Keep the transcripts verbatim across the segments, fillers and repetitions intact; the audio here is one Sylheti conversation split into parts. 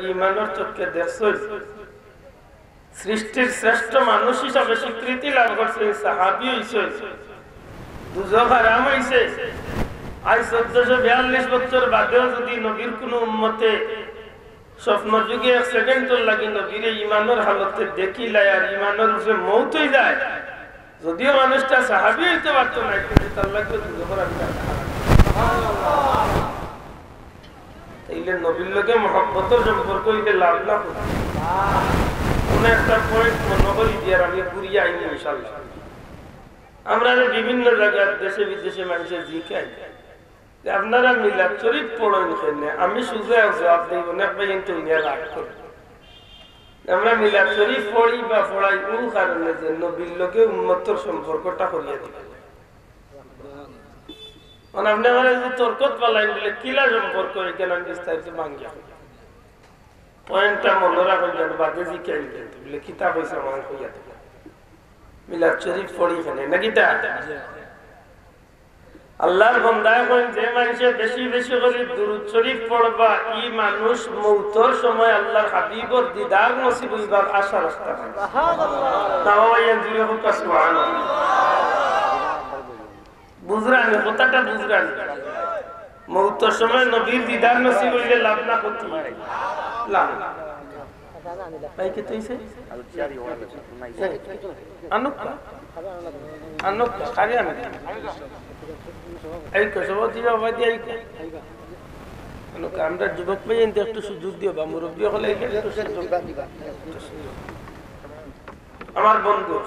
ইমানর চক্ষে দেখছইন, সৃষ্টির শ্রেষ্ঠ মানুষ হিসাবে স্বীকৃতি লাভ করছইন, সাহাবী অইছইন, দুজখ হারাম অইছে। আইজ চৌদ্দশো বিয়াল্লিশ বছর বাদেও যুদি নবীর কুনু উম্মতে স্বপ্ন যুগে এক সেকেন্ডর লাগি নবীরে ইমানর হালতে দেখিলায় আর ইমানর উপরে মউত অই যায়, যুদিও মানুষটা সাহাবী অইতে পারতো নায়, কিন্তু তার লাগি দুজখর আগুন হারাম। তাইলে নবীর লগে মহব্বতর সম্পর্ক অইলে লাভ না ক্ষতি? কুনু একটা পয়েন্ট মনো করি দিয়ার আমি ঘুরিয়া আইমু ইনশাআল্লাহ। আমরারে বিভিন্ন জাগাত দেশে বিদেশে মানষে জিকাইন যে, "আপনারা মিলাদ শরীফ পড়ইন কেনে?" আমি সুজা এক জুয়াব দেই, অনেক ভাইয়ে কিন্তু নিয়া রাগ করে। আমরা মিলাদ শরীফ পড়ি বা পড়াই অউ কারণে যে নবীর লগে উম্মতর সম্পর্কটা করিয়া দিবা। মানে আপনে আমারে যুদি তর্কত ফালাইন বুলে, "কিলা সম্পর্ক?" ইখান আমি বিস্তারিত ভাঙ্গিয়া কই। পয়েন্টটা মনো রাখইন যেন, বাদে জিকাইন কিন্তু। বুলে, "কিতা কইছে আমারে কইয়া দিবা।" মিলাদ শরীফ পড়ি কেনে, না কিতা? আল্লার বন্দায় কইন, যে মানষে বেশি বেশি করি দুরূদ শরীফ পড়বা, ই মানুষ মউতর সময় আল্লার হাবিবর দিদার নসিব অইবার আশা রাখতা পারে। না বাবা, ইয়া জুরে কউক্কা সুবহানাল্লাহ। বুঝরা নি, কথাটা বুঝরা নি? মউতর সময় নবীর দিদার নসিব অইলে লাভ না ক্ষতি? লাভ। ভাই, কিতা অইছে? আনুক্কা। আনুক্কা, খালি আনুক্কা। এই কসবতি বাবা দিয়া এই আনুক্কা, আমরা যুবক ভাই এনতে একটু সুযোগ দিও বা মুরব্বি অকলে একটু সুযোগ। আমার বন্ধু,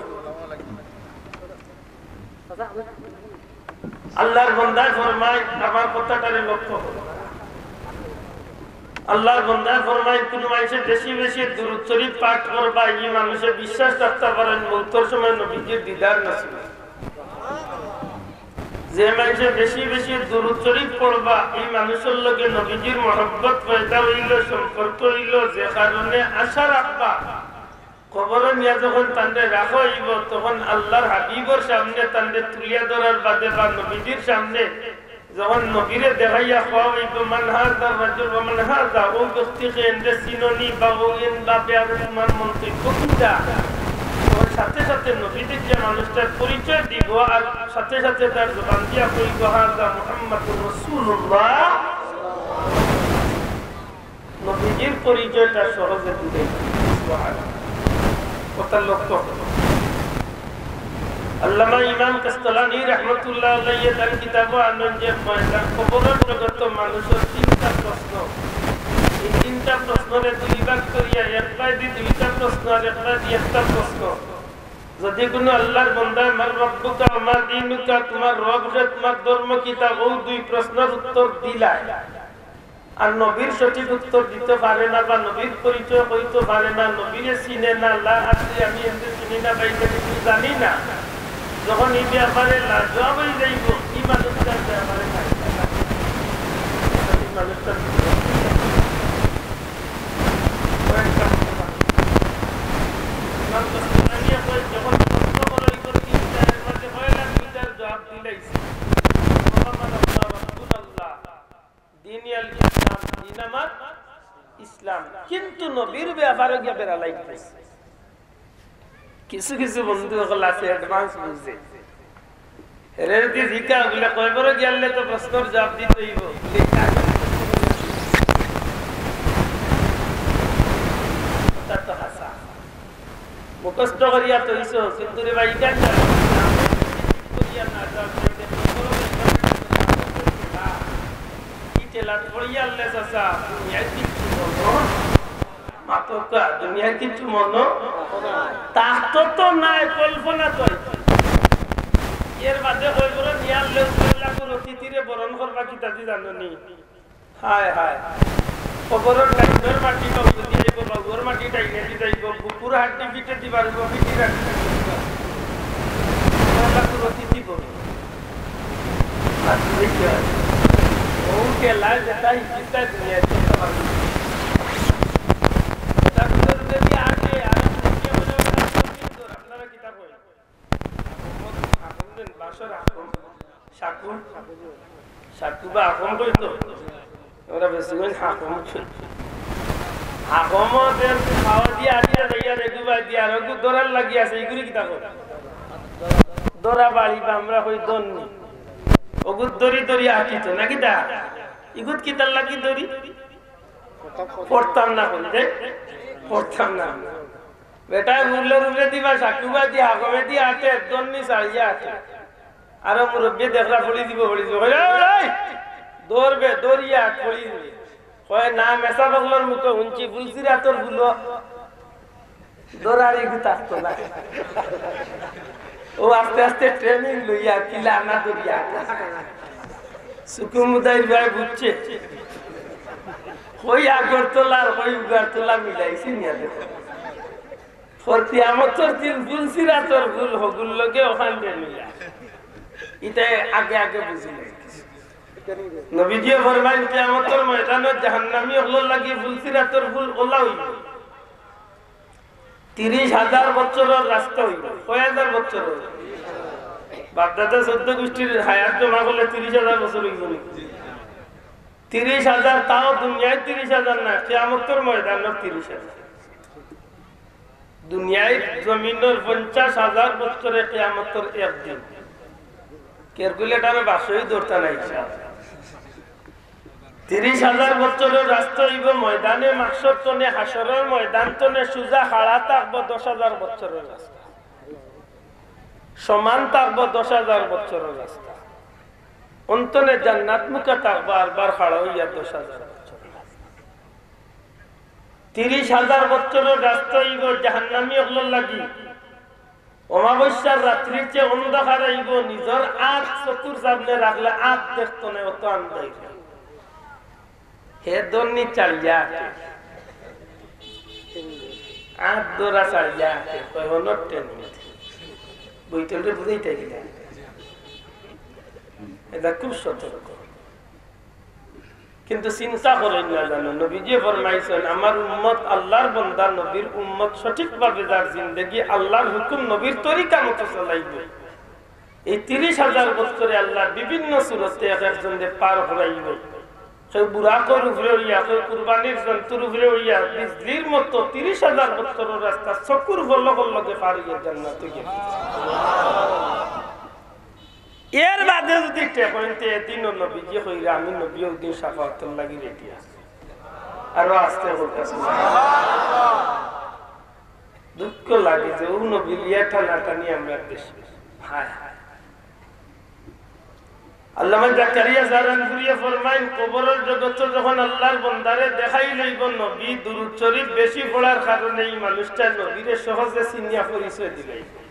আল্লার বন্দায় ফরমাইন, আমার কথাটারে লক্ষ্য করো। আল্লার বন্দায় ফরমাইন, কুনু মানষে বেশি বেশি দুরূদ শরীফ পাঠ করবা, ই মানষে বিশ্বাস রাখতা পারেন মউতর সময় নবীজির দিদার নসিব। যে মানষে বেশি বেশি দুরূদ শরীফ পড়বা, ই মানুষর লগে নবীজির মহব্বত পয়দা অইলো, সম্পর্ক অইলো, যে কারণে আশা রাখবা কবরো নিয়া যখন তানরে রাখা অইবো, তখন আল্লার হাবিবর সামনে তানরে তুলিয়া ধরার বাদে বা নবীজির সামনে যখন নবীরে দেখাইয়া কওয়া অইবো, "মান হাযার রাজুল ওয়া মান হাযা", অউ ব্যক্তিকে, এনরে চিনো নি বা অউ এন বা বেয়ার তোমার মন্তব্য কিতা? তখন সাথে সাথে নবী দেখিয়া মানুষটার পরিচয় দিবো আর সাথে সাথে তার জবান দিয়া কইবো, "হাযা মুহাম্মাদুর রাসূলুল্লাহ।" নবীজির পরিচয়টা সহজে তুলে দিবে। সুবহানাল্লাহ। কথা লক্ষ্য করো। আল্লামা ইমাম কাস্তালানী রহমতুল্লাহ আলাইহি তান কিতাবো আনইন যে ময়দান কবরর জগতো মানুষর তিনটা প্রশ্ন। এই তিনটা প্রশ্নরে দুই ভাগ করিয়া এক বায়দি দুইটা প্রশ্ন আর এক বায়দি একটা প্রশ্ন। যদি কুনু আল্লার বন্দায় "মান রাব্বুকা ওয়া মা দীনুকা", তোমার রব কে, তোমার ধর্ম কিতা, অউ দুই প্রশ্নর উত্তর দিলায়, আর নবীর সঠিক উত্তর দিতো পারে না বা নবীর পরিচয় কইতো পারে না, নবীরে চিনে না, "লা আদরি", আমি এনরে চিনি না বা ইটা কিছু জানি না, যখন ই ব্যাপারে লাজওয়াব অই যাইবো, ই মানুষটার ব্যাপারে নাই। ই মানুষটার কয়েকটা কথা। ইমাম কাস্তালানিয়ে কয়, যখন প্রশ্ন করা অইতো তিনটা, এর মাঝে পয়লা দুইটার জবাব দিলাইছে। মোহাম্মদ আল্লাহ, রাসূল আল্লাহ। দিন আল ইসলাম, দিন আমার ইসলাম। কিন্তু নবীর ব্যাপারে গিয়া বেড়া লাগাই দিছে। কিছু কিছু বন্ধু অকল আছে, advance বুঝে। এরে যদি জিকা বুলে, "কবরো গিয়ালে তো প্রশ্নর জবাব দিতে অইবো।" কথা তো হাছা। মুখস্থ করিয়া থইছো, কিন্তু রে ভাই, ইটা না, করিয়া না, যা কইতে, কি ঠেলাত পড়িয়া আনলে চাচা, দুনিয়ার কিচ্ছু মনো, মাতকা, দুনিয়ার কিচ্ছু মনো, তাকতো তো নাই, কল্পনা তো। এর বাদে কইবো রে, নিয়ার লেউ কইলা, কোন অতিথিরে বরণ করবা কিতা দি জানো নি? হায় হায়। কবরর ডাইনর মাটি বাউদি আইবো, বাউর মাটি ডাইনেদি যাইবো, বুকুর হাড্ডি পিঠেদি বারইবো, পিঠির হাড্ডি ডাইনেদি বারইবো। আল্লাহ কুরতি দিব। আর দেখি আর। ও কে লাই যেটা হিসিতা দুনিয়া দিতে পারবে। এটা ভিতরে যদি আসে, আর দুনিয়া মনে হয় না, আপনারা কিতা কইন? আহমদ, আহমদ বিন বাশর আহমদ। সাকু? সাকু বা আহমদ কইতো? আমরা বেশি কইন আহমদ কই। আহমদ এর খাওয়া দিয়া আটিয়া যাইয়া রেগুবাই দিয়া আর ওগু দৌড়ার লাগি আছে, ইগুরি কিতা করে? দৌড়া বাড়ি বা আমরা কই দন্নি। ওগু দড়ি দড়ি আটিত না কিতা? ইগুত কিতার লাগি দড়ি? পড়তাম না কই যে? পড়তাম না। বেটায় উল্লে উল্লে দিবা, সাকুবা দিয়া, আগমে দিয়া আটে, দন্নি চালিয়া আটে। আরো মুরব্বি দেখরা পড়ি দিব, পড়ি দিব। কইরা, "এই, দৌড়বে, দৌড়িয়া পড়ি দিবে।" কয়, "না, মেসা বগলর মুখে হুনছি, ফুলসিরাতর ফুলো দৌড়ারি গুতাস্ত না।" ও আস্তে আস্তে ট্রেনিং লইয়া কিলা না দৌড়িয়া। সুকুমুদাইর ভাই বুঝছে। কই আগরতলা আর কই উগারতলা মিলাইছি নিয়া দেখো। কিয়ামতর দিন ফুলসিরাতর ফুল হগুর লগে ওখান মিলা। ইটা আগে আগে বুঝিলে। নবীজিয়ে ফরমাইন, কিয়ামতর ময়দানো জাহান্নামী অকলর লাগি ফুলসিরাতর ফুল ওলা অইবো। তিরিশ হাজার বছরর রাস্তা অইবো। কয় হাজার বছর? বাপদাদা চৌদ্দ গুষ্টির হায়াত জমা করলে তিরিশ হাজার বছর অইবো নি? তিরিশ হাজার, তাও দুনিয়ার তিরিশ হাজার না, কিয়ামতর ময়দানর তিরিশ হাজার। দুনিয়ার জমিনর পঞ্চাশ হাজার বছরে কিয়ামতর একদিন। ক্যালকুলেটরে বাক্সই ধরতা নাই। তিরিশ হাজার বছরর রাস্তা অইবো ময়দানে মাহশর তনে, হাশরর ময়দান তনে সুজা খাড়া থাকবো দশ হাজার বছরর রাস্তা। সমান থাকবো দশ হাজার বছরর রাস্তা। অন্তনে জান্নাত মুখা থাকবো আরবার খাড়া অইয়া দশ হাজার বছরর রাস্তা। তিরিশ হাজার বছরর রাস্তা অইবো জাহান্নামী অকলর লাগি। অমাবস্যার রাত্রির চেয়ে অন্ধকার অইবো, নিজর আত চকুর সামনে রাখলে আত দেখতো নায়, অত আন্দাইর। হে দন্নি চালিয়া আটে। আত দৌড়া চালিয়া আটে, কয় হনর ট্রেন। বইতলরে বুঝাইতে গেলে। এটা খুব সতর্ক। কিন্তু চিন্তা করইন না জানো, নবীজিয়ে ফরমাইছইন, "আমার উম্মত আল্লাহর বন্দা, নবীর উম্মত সঠিকভাবে যার জিন্দেগি আল্লাহর হুকুম নবীর তরিকা মতো চালাইবো।" এই তিরিশ হাজার বছরে আল্লাহ বিভিন্ন সুরতে এক একজনরে পার করাইবো। কেউ বুরাকর উপরে উড়িয়া, কেউ কুরবানির জন্তুর উপরে উড়িয়া, বিজলির মতো তিরিশ হাজার বছরর রাস্তা চকুর পলকর লগে পার অইয়া জান্নাতে গেল। এর বাদে যদি ঠেকইন তে এদিনও নবীজি কইরা, আমি নবী ওদিন শাফাআতর লাগি রেডি আছি। আরো আস্তে কইতাছি। দুঃখ লাগে যে ও নবী লিয়া টানাটানি আমরার দেশে। হায় হায়। আল্লামা জাকারিয়া জারানপুরিয়ে ফরমাইন, কবরর জগতো যখন আল্লাহর বন্দারে দেখাই লইবো নবী, দুরূদ শরীফ বেশি পড়ার কারণে ই মানুষটা নবীরে সহজে চিনিয়া পরিচয় দিলাইবো।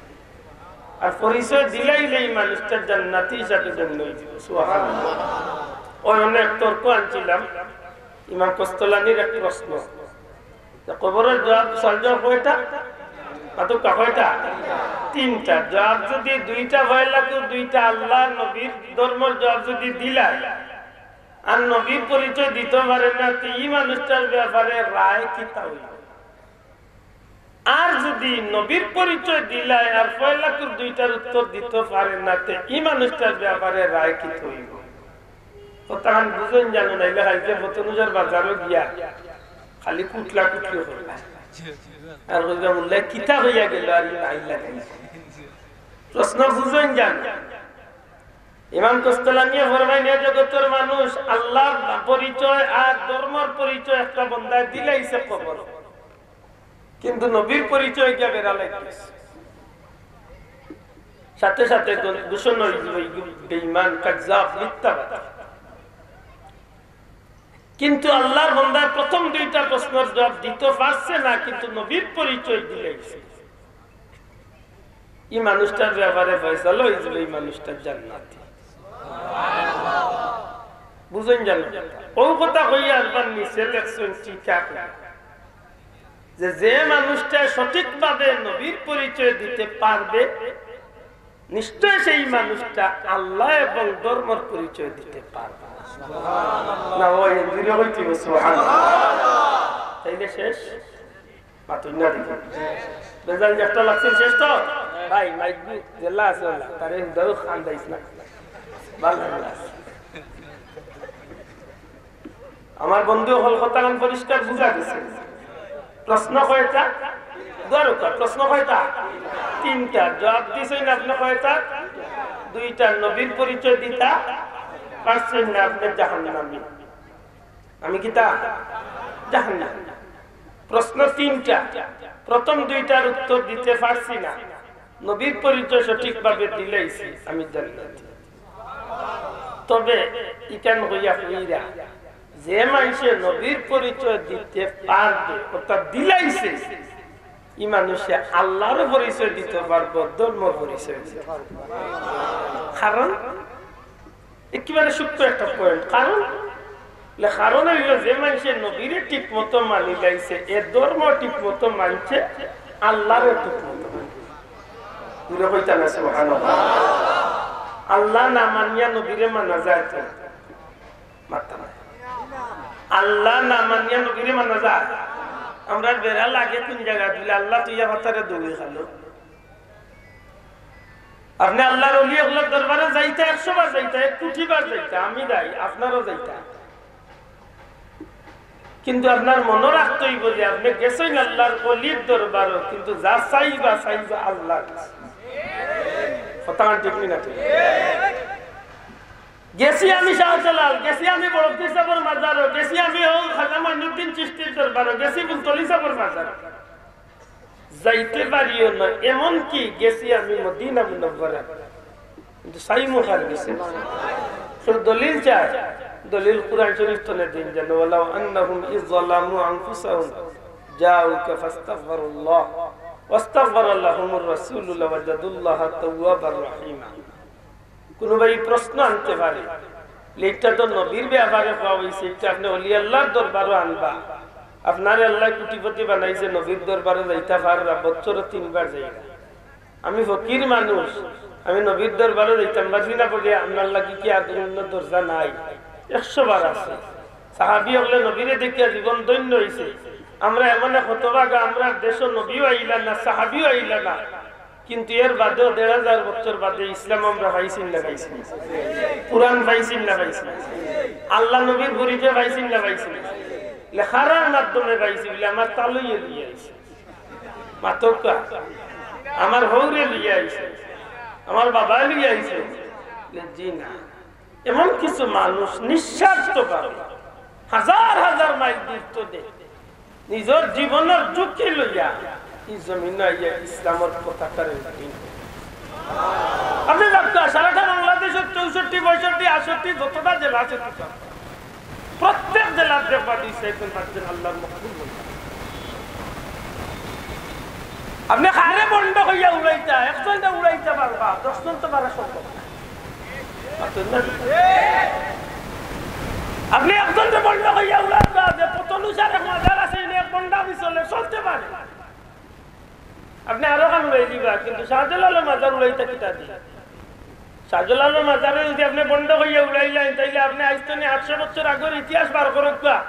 আর পরিচয় দিলাইলে ই মানুষটা জান্নাতি হিসাবে গণ্য অইযিবো। সুবহানাল্লাহ। ওই অনেক তর্ক আনছিলাম, ইমাম কস্তলানির এক প্রশ্ন। তে কবরর জবাব, সওয়াল জবাব কয়টা? মাতুক্কা কয়টা? তিনটা। জবাব যদি দুইটা, পয়লাকুর দুইটা আল্লাহ নবীর ধর্মর জবাব যদি দিলায়, আর নবীর পরিচয় দিতো পারে না, তে ই মানুষটার ব্যাপারে রায় কিতা অইবো? আর যদি নবীর পরিচয় দিলায় আর পয়লাকুর দুইটার উত্তর দিতো পারে না, তে ই মানুষটার ব্যাপারে রায় কিতা অইবো? কথাখান বুঝইন জানো, নাইলে কাইলকে ফতেনজর বাজারো গিয়া খালি কুটলা কুটলি করবা। আর কইবা, "মোল্লায় কিতা কইয়া গেল আর ই আইলা কেনে?" প্রশ্ন বুঝইন জানো। ইমাম কস্তলানিয়ে ফরমাইন, এ জগতর মানুষ আল্লাহর পরিচয় আর ধর্মর পরিচয় একটা বন্দায় দিলাইছে কবর, কিন্তু নবীর পরিচয় গিয়া বেড়া লাগিছে। সাথে সাথে দূষণ অইযিবো, বেঈমান, কাজ্জাব, মিথ্যাবাদী। কিন্তু আল্লাহর বন্দায় প্রথম দুইটা প্রশ্নর জবাব দিতো পারছে না, কিন্তু নবীর পরিচয় দিলাইছে। ই মানুষটার ব্যাপারে ফয়সালা অইযিবো, ই মানুষটা জান্নাতি। বুঝইন জানো? ও কথা কইয়া আরবার নিচে লেখছইন, ঠিক আছে। যে, যে মানুষটা সঠিকভাবে নবীর পরিচয় দিতে পারবে, নিশ্চয় সেই মানুষটা আল্লাহ এবং ধর্মর পরিচয় দিতে পারবে। না, ওই জোরে কইতে হবে, সুবহানাল্লাহ। তাইলে শেষ? মাতুন না দেখি। বেজান যে একটা লাগছে, শেষ তো? ভাই, মাইক দি, জেলা আছে ওলা, তারে হুদাও খান দাইস না। ভালো লাগলো। আমার বন্ধু অকল কথাখান পরিষ্কার বুঝা গেছে। প্রশ্ন কয়টা? দুয়ারকা, প্রশ্ন কয়টা? তিনটা। জবাব দিছইন আপনে কয়টা? দুইটা। নবীর পরিচয় দিতা পারছইন না, আপনে জাহান্নামী। আমি কিতা? জাহান্নামী। প্রশ্ন তিনটা, প্রথম দুইটার উত্তর দিতে পারছি না, নবীর পরিচয় সঠিকভাবে দিলাইছি, আমি জান্নাতি। তবে ইখান কইয়া কইরা, যে মানষে নবীর পরিচয় দিতে পারবে, অর্থাৎ দিলাইছে, ই মানষে আল্লাহর পরিচয় দিতে পারবো, ধর্ম পরিচয় দিতে পারবো। কারণ একেবারে সূক্ষ্ম একটা পয়েন্ট। কারণ, লে কারণ অইলো, যে মানষে নবীরে ঠিক মতো মানি লাইছে, এ ধর্ম ঠিক মতো মানছে, আল্লাহরে ঠিক মতো মানছে। জোরে কইতা না সুবহানাল্লাহ? আল্লাহ না মানিয়া নবীরে মানা যায় তো? মাততা না। আল্লাহ না মানিয়া নবীরে মানা যায়? আমরার বেড়া লাগে কোন জাগাত? বুলে আল্লাহ তুই ইয়া ফাতারে দৌড়ি খালো। আপনে আল্লাহর ওলি অকলর দরবারো যাইতা, একশো বার যাইতা, এক কোটি বার যাইতা, আমি যাই, আপনারও যাইতা। কিন্তু আপনার মনো রাখতে অইবো যে আপনে গেছইন আল্লাহর ওলির দরবারো, কিন্তু যা চাইবা, চাইবা আল্লাহর কাছে। কথাখান ঠিক নি না ঠিক? গেছি আমি শাহজালাল, গেছি আমি বড় পীর সাবর মাজারো, গেছি আমি অউ খাজা মঈনুদ্দিন চিশতির দরবারো, গেছি ফুলতলি সাবর মাজারো। যাইতে পারিও না, এমনকি গেছি আমি মদিনা মুনাওয়ারা, কিন্তু চাইমু কার গেছে। শুধু দলিল চায়, দলিল কুরআন শরীফ তনে দিন যেন, "ওয়ালাউ আন্নাহুম ইয যালামু আনফুসাহুম জাউকা ফাস্তাগফারুল্লাহ ওয়াস্তাগফারা লাহুমুর রাসূলু লাওয়াজাদুল্লাহা তাওয়াবার রাহিমা।" কুনু ভাই প্রশ্ন আনতে পারে, "ইটা তো নবীর ব্যাপারে কওয়া অইছে, ইটা আপনে ওলি আল্লাহর দরবারো আনবা? আপনারে আল্লায় কোটিপতি বানাইছে, নবীর দরবারো যাইতা পাররা, বছরো তিনবার যাইরা। আমি ফকির মানুষ, আমি নবীর দরবারো যাইতাম পারছি না বলে আপনার লাগি কি আর অন্য দরজা নাই?" একশো বার আছে। সাহাবী অকলে নবীরে দেখিয়া জীবন ধন্য অইছে। আমরা এমন এক হতভাগা, আমরার দেশো নবীও আইলা না, সাহাবীও আইলা না। কিন্তু এর বাদেও দেড় হাজার বছর বাদে ইসলাম আমরা পাইছি না পাইছি না? কুরআন পাইছি না পাইছি না? আল্লাহ নবীর পরিচয় পাইছি না পাইছি না? লেখার মাধ্যমে পাইছি বুলে আমার তালইয়ে লইয়া আইছে। মাতউক্কা, আমার হউরে লইয়া আইছে, আমার বাবায় লইয়া আইছে। জি না। এমন কিছু মানুষ নিঃস্বার্থভাবে হাজার হাজার মাইল দূর তনে নিজর জীবনর ঝুঁকি লইয়া ই জমিনো আইয়া ইসলামর পতাকারে উড্ডীন করে। আপনে দেখতা, সারাটা বাংলাদেশর চৌষট্টি, পঁয়ষট্টি, আটষট্টি যতটা জেলা আছে, ততটা, প্রত্যেক জেলার দেখবা দুই চাইরজন পাঁচজন আল্লাহর মকবুল বন্দা। আপনে কারে ভন্ড কইয়া উড়াইতা, একজনরে উড়াইতা পারবা, দশজন তো পারা সম্ভব না। আপনে একজনরে ভন্ড কইয়া উড়াইতা যে পতলুচার এক মাজার আছে, ইনো এক ভন্ডামি চলে, চলতে পারে। আপনে আরো খান উড়াই দিবা, কিন্তু শাহজালালর মাজার উড়াইতা কিতা দি? শাহজালালর মাজারে যদি আপনে ভন্ড কইয়া উড়াইলাইন, তাইলে আপনে আইজ তনে আটশো বছর আগর ইতিহাস বার করউক্কা।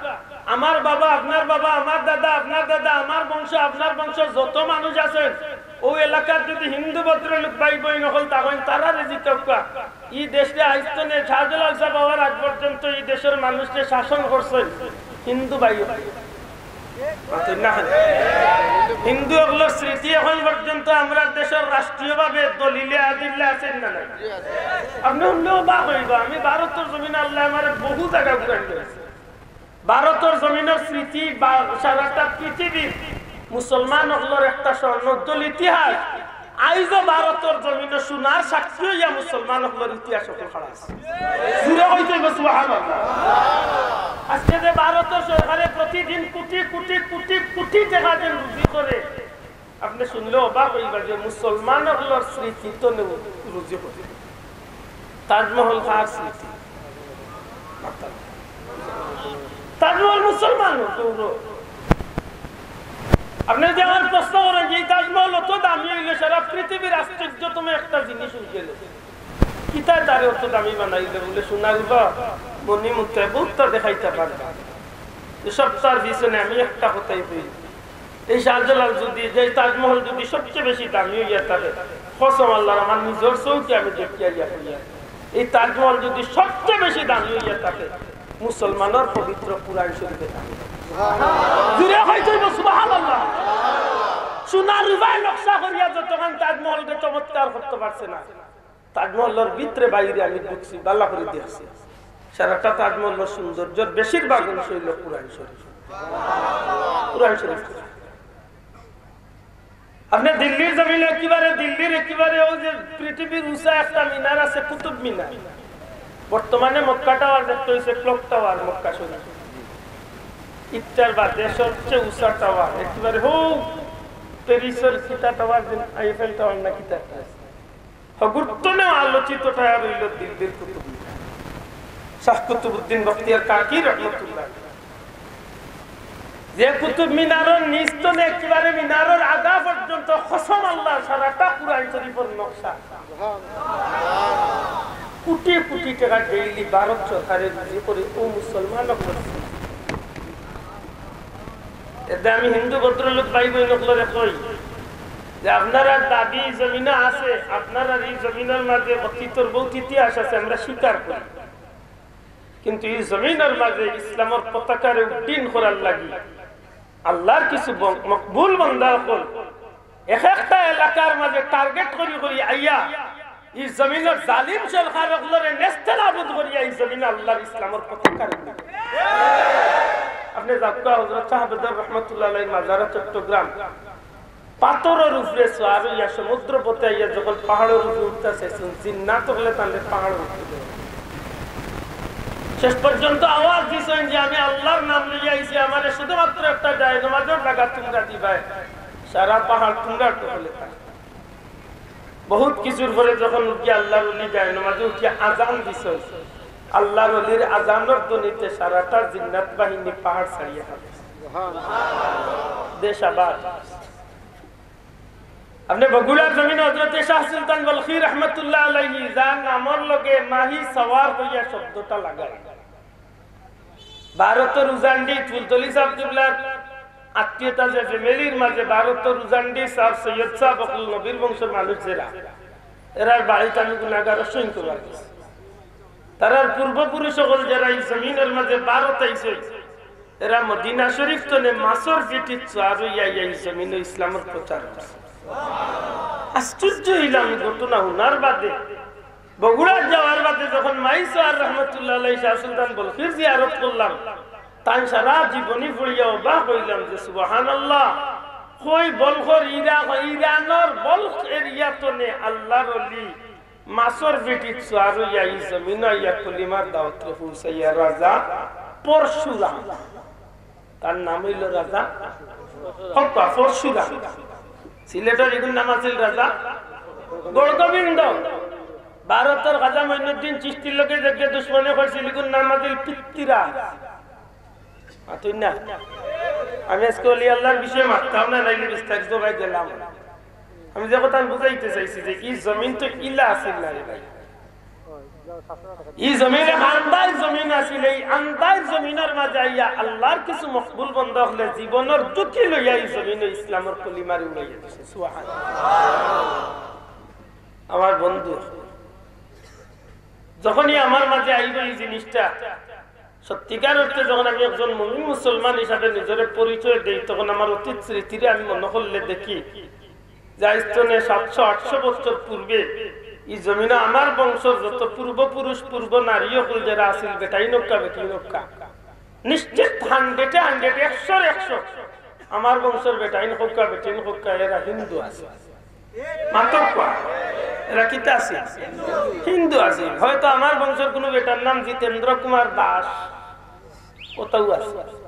আমার বাবা, আপনার বাবা, আমার দাদা, আপনার দাদা, আমার বংশ, আপনার বংশ যত মানুষ আছইন, অউ এলাকার যদি হিন্দু ভদ্রলোক ভাই বইন অকল থাকইন, তারারে জিকাউক্কা। ই দেশরে আইজ তনে শাহজালাল সাব আওয়ার আগ পর্যন্ত ই দেশর মানুষরে শাসন করছইন হিন্দু ভাই। মাতইন না কেনে? হিন্দু অকলর স্মৃতি এখন পর্যন্ত আমরার দেশর রাষ্ট্রীয়ভাবে দলিলে আজিল্লা আছে না নাই? আপনে হুনলে অবাক অইবা, আমি ভারতর জমিনো আল্লায় আমারে বহু জাগা ঘুরাই লইছে। ভারতর জমিনর স্মৃতি বা সারাটা পৃথিবীর মুসলমান অকলর একটা স্বর্ণোজ্জ্বল ইতিহাস। আইজও ভারতর জমিনো সোনার সাক্ষী অইয়া মুসলমান অকলর ইতিহাস অকল খাড়া আছে। জোরে কইতে অইবো সুবহানাল্লাহ। আজকে যে ভারতর সরকারে প্রতিদিন কোটি কোটি কোটি কোটি টেকা যে রুজি করে, আপনে হুনলে অবাক অইবা যে মুসলমান অকলর স্মৃতি তনে রুজি করে। তাজমহল কার স্মৃতি? তাজমহল মুসলমান অকলর। আপনে যদি আমারে প্রশ্ন করইন যে ই তাজমহল অত দামি অইলো, সারা পৃথিবীর আশ্চর্যতম একটা জিনিস অইগেলো, কিতায় তারে অত দামি বানাইলো? বুলে সোনা রুপা, মণি মুক্তা, বহুততা দেখাইতা পারবা। যে সবতার পিছনে আমি একটা কথাই কই, এই শাহজালাল যদি, যে তাজমহল যদি সবচেয়ে বেশি দামি অইয়া থাকে, কসম আল্লাহর, আমার নিজর চউখে আমি দেখিয়া ইয়া কইয়া, এই তাজমহল যদি সবচেয়ে বেশি দামি অইয়া থাকে, মুসলমানর পবিত্র কুরআন শরীফে দামি। জোরে কইতে অইবো সুবহানাল্লাহ। সোনার রূপায় নকশা করিয়া যতখান তাজমহলরে চমৎকার করতে পারছে না, তাজমহলর ভিতরে বাইরে আমি ঢুকছি, ভালা করি দেখছি। সারাটা তাজমহলর সৌন্দর্যর বেশিরভাগ অংশ অইল কোরআন শরীফ। কোরআন শরীফ। আপনে দিল্লির জমিনে একেবারে, দিল্লির একেবারে অউ যে পৃথিবীর উঁচা একটা মিনার আছে, কুতুব মিনার। বর্তমানে মক্কা টাওয়ার দেখতে অইছে ক্লক টাওয়ার মক্কা শরীফ। ইটার বাদে সবচেয়ে উঁচা টাওয়ার, একেবারে হউ প্যারিসর কিতা টাওয়ার, দিন আইফেল টাওয়ার না কিতা একটা আছে। হগুরতনে আলোচিত টাওয়ার অইল দিল্লির কুতুব মিনার। শাহ কুতুবউদ্দিন বখতিয়ার কাকি রহমতুল্লাহ। যে কুতুব মিনারর নিচ তনে একেবারে মিনারর আগা পর্যন্ত কসম আল্লাহর সারাটা কুরআন শরীফর নকশা। কোটি কোটি টেকা ডেইলি ভারত সরকারে রুজি করে অউ মুসলমান অকল। এতে আমি হিন্দু ভদ্রলোক ভাই বইন অকলরে কই যে আপনারার দাবি ই জমিনো আছে, আপনারার ই জমিনর মাঝে অতীতর বহুত ইতিহাস আছে, আমরা স্বীকার করি। কিন্তু ই জমিনর মাঝে ইসলামর পতাকারে উড্ডীন করার লাগি আল্লাহর কিছু বন-, মকবুল বান্দা অকল এক একটা এলাকার মাঝে টার্গেট করি করি আইয়া ই জমিনর জালিম সরকার অকলরে নেস্তেনাবুদ করিয়া ই জমিনো আল্লাহর ইসলামর পতাকারে উড্ডীন। আপনে যাউক্কা হযরত শাহ বেদর রহমতুল্লাহ আলাইহির মাজারো চট্টগ্রাম, পাথরর উপরে সওয়ার অইয়া সমুদ্র পথে আইয়া যখন পাহাড়র উপরে উঠতা চাইছইন, জিন্নাত অকলে তানরে পাহাড়ো উঠতে দেয় না। শেষ পর্যন্ত আওয়াজ দিছইন যে, "আমি আল্লাহর নাম লইয়া আইছি, আমারে শুধুমাত্র একটা জায়নামাজর জাগা তুমরা দিবায়, সারা পাহাড় তুমরার দখলে থাকবো।" বহুত কিছুর পরে যখন উঠি আল্লাহর ওলি জায়নামাজো উঠিয়া আজান দিছইন, আল্লাহর ওলির আজানর ধ্বনিতে সারাটা জিন্নাত বাহিনী পাহাড় ছাড়িয়া হারছে। দেশ আবাদ। আপনে বগুড়ার জমিনো হযরতে শাহ সুলতান বলখি রহমতুল্লাহ আলাইহি, যার নামর লগে মাহি সওয়ার অইয়া শব্দটা লাগাইন। ভারতর উজানডিত ফুলতলি সাব কিবলার আত্মীয়তা যে ফ্যামিলির মাঝে ভারতর উজানডি সাব, সৈয়দ সাব অকল নবীর বংশর মানুষ যেরা, এরার বাড়িত আমি গুনাগার অসংখ্য বার গেছি। তারার পূর্বপুরুষ অকল যেরা ই জমিনর মাঝে ভারত আইছইন, এরা মদিনা শরীফ তনে মাছর পেটিত সওয়ার অইয়া আইয়া ই জমিনো ইসলামর প্রচার করছে। আশ্চর্য অইলাম ই ঘটনা হুনার বাদে। বগুড়াত যাওয়ার বাদে যখন মাই সওয়ার রহমতুল্লাহ আলাইহি শাহ সুলতান বলখির জিয়ারত করলাম, তান সারা জীবনী পড়িয়া অবাক অইলাম যে সুবহানাল্লাহ, কই বলখর ইরা-, ইরানর বলখ এরিয়া তনে আল্লাহর ওলি মাছর পেটিত সওয়ার অইয়া ই জমিনো আইয়া কলিমার দাওয়াতরে পৌঁছাইয়া রাজা পরশুরাম। তার নাম অইল রাজা হক্কা পরশুরাম। সিলেটর ইগুর নাম আছিল রাজা গৌড়গোবিন্দ। ভারতর খাজা মঈনুদ্দিন চিশতির লগে যেগিয়ে দুশমনি করছিল, ইগুর নাম আছিল পৃথ্বীরাজ। মাতইন না? আমি আজকে অলি আল্লাহর বিষয়ে মাততাম না, নাইলে বিস্তারিত ভাই গেলাম। আমি যে কথা বুঝাইতে চাইছি যে ই জমিন তো ইলা আছিল না রে ভাই। ই জমিন এক আন্দাইর জমিন আছিল, এই আন্দাইর জমিনর মাঝে আইয়া আল্লাহর কিছু মকবুল বন্দা অকলে জীবনর ঝুঁকি লইয়া ই জমিনো ইসলামর কলিমারে উড়াইয়া দিছে। সুবহানাল্লাহ। আমার বন্ধু, যখনই আমার মাঝে আইব ই জিনিসটা, সত্যিকার অর্থে যখন আমি একজন মুমিন মুসলমান হিসাবে নিজরে পরিচয় দেই, তখন আমার অতীত স্মৃতিরে আমি মনে করলে দেখি যে আইজ তনে সাতশো আটশো বছর পূর্বে ই জমিনো আমার বংশর যত পূর্বপুরুষ, পূর্ব নারী অকল যেরা আছিল, বেটাইন অউক্কা, বেটিন অউক্কা, নিশ্চিত হান্ড্রেডে হান্ড্রেড, একশোর একশো, আমার বংশর বেটাইন অউক্কা, বেটিন অউক্কা, এরা হিন্দু আছিল। মাতউক্কা, এরা কিতা আছিল? হিন্দু আছিল। হয়তো আমার বংশর কুনু বেটার নাম জিতেন্দ্র কুমার দাস, অতাউ আছিল।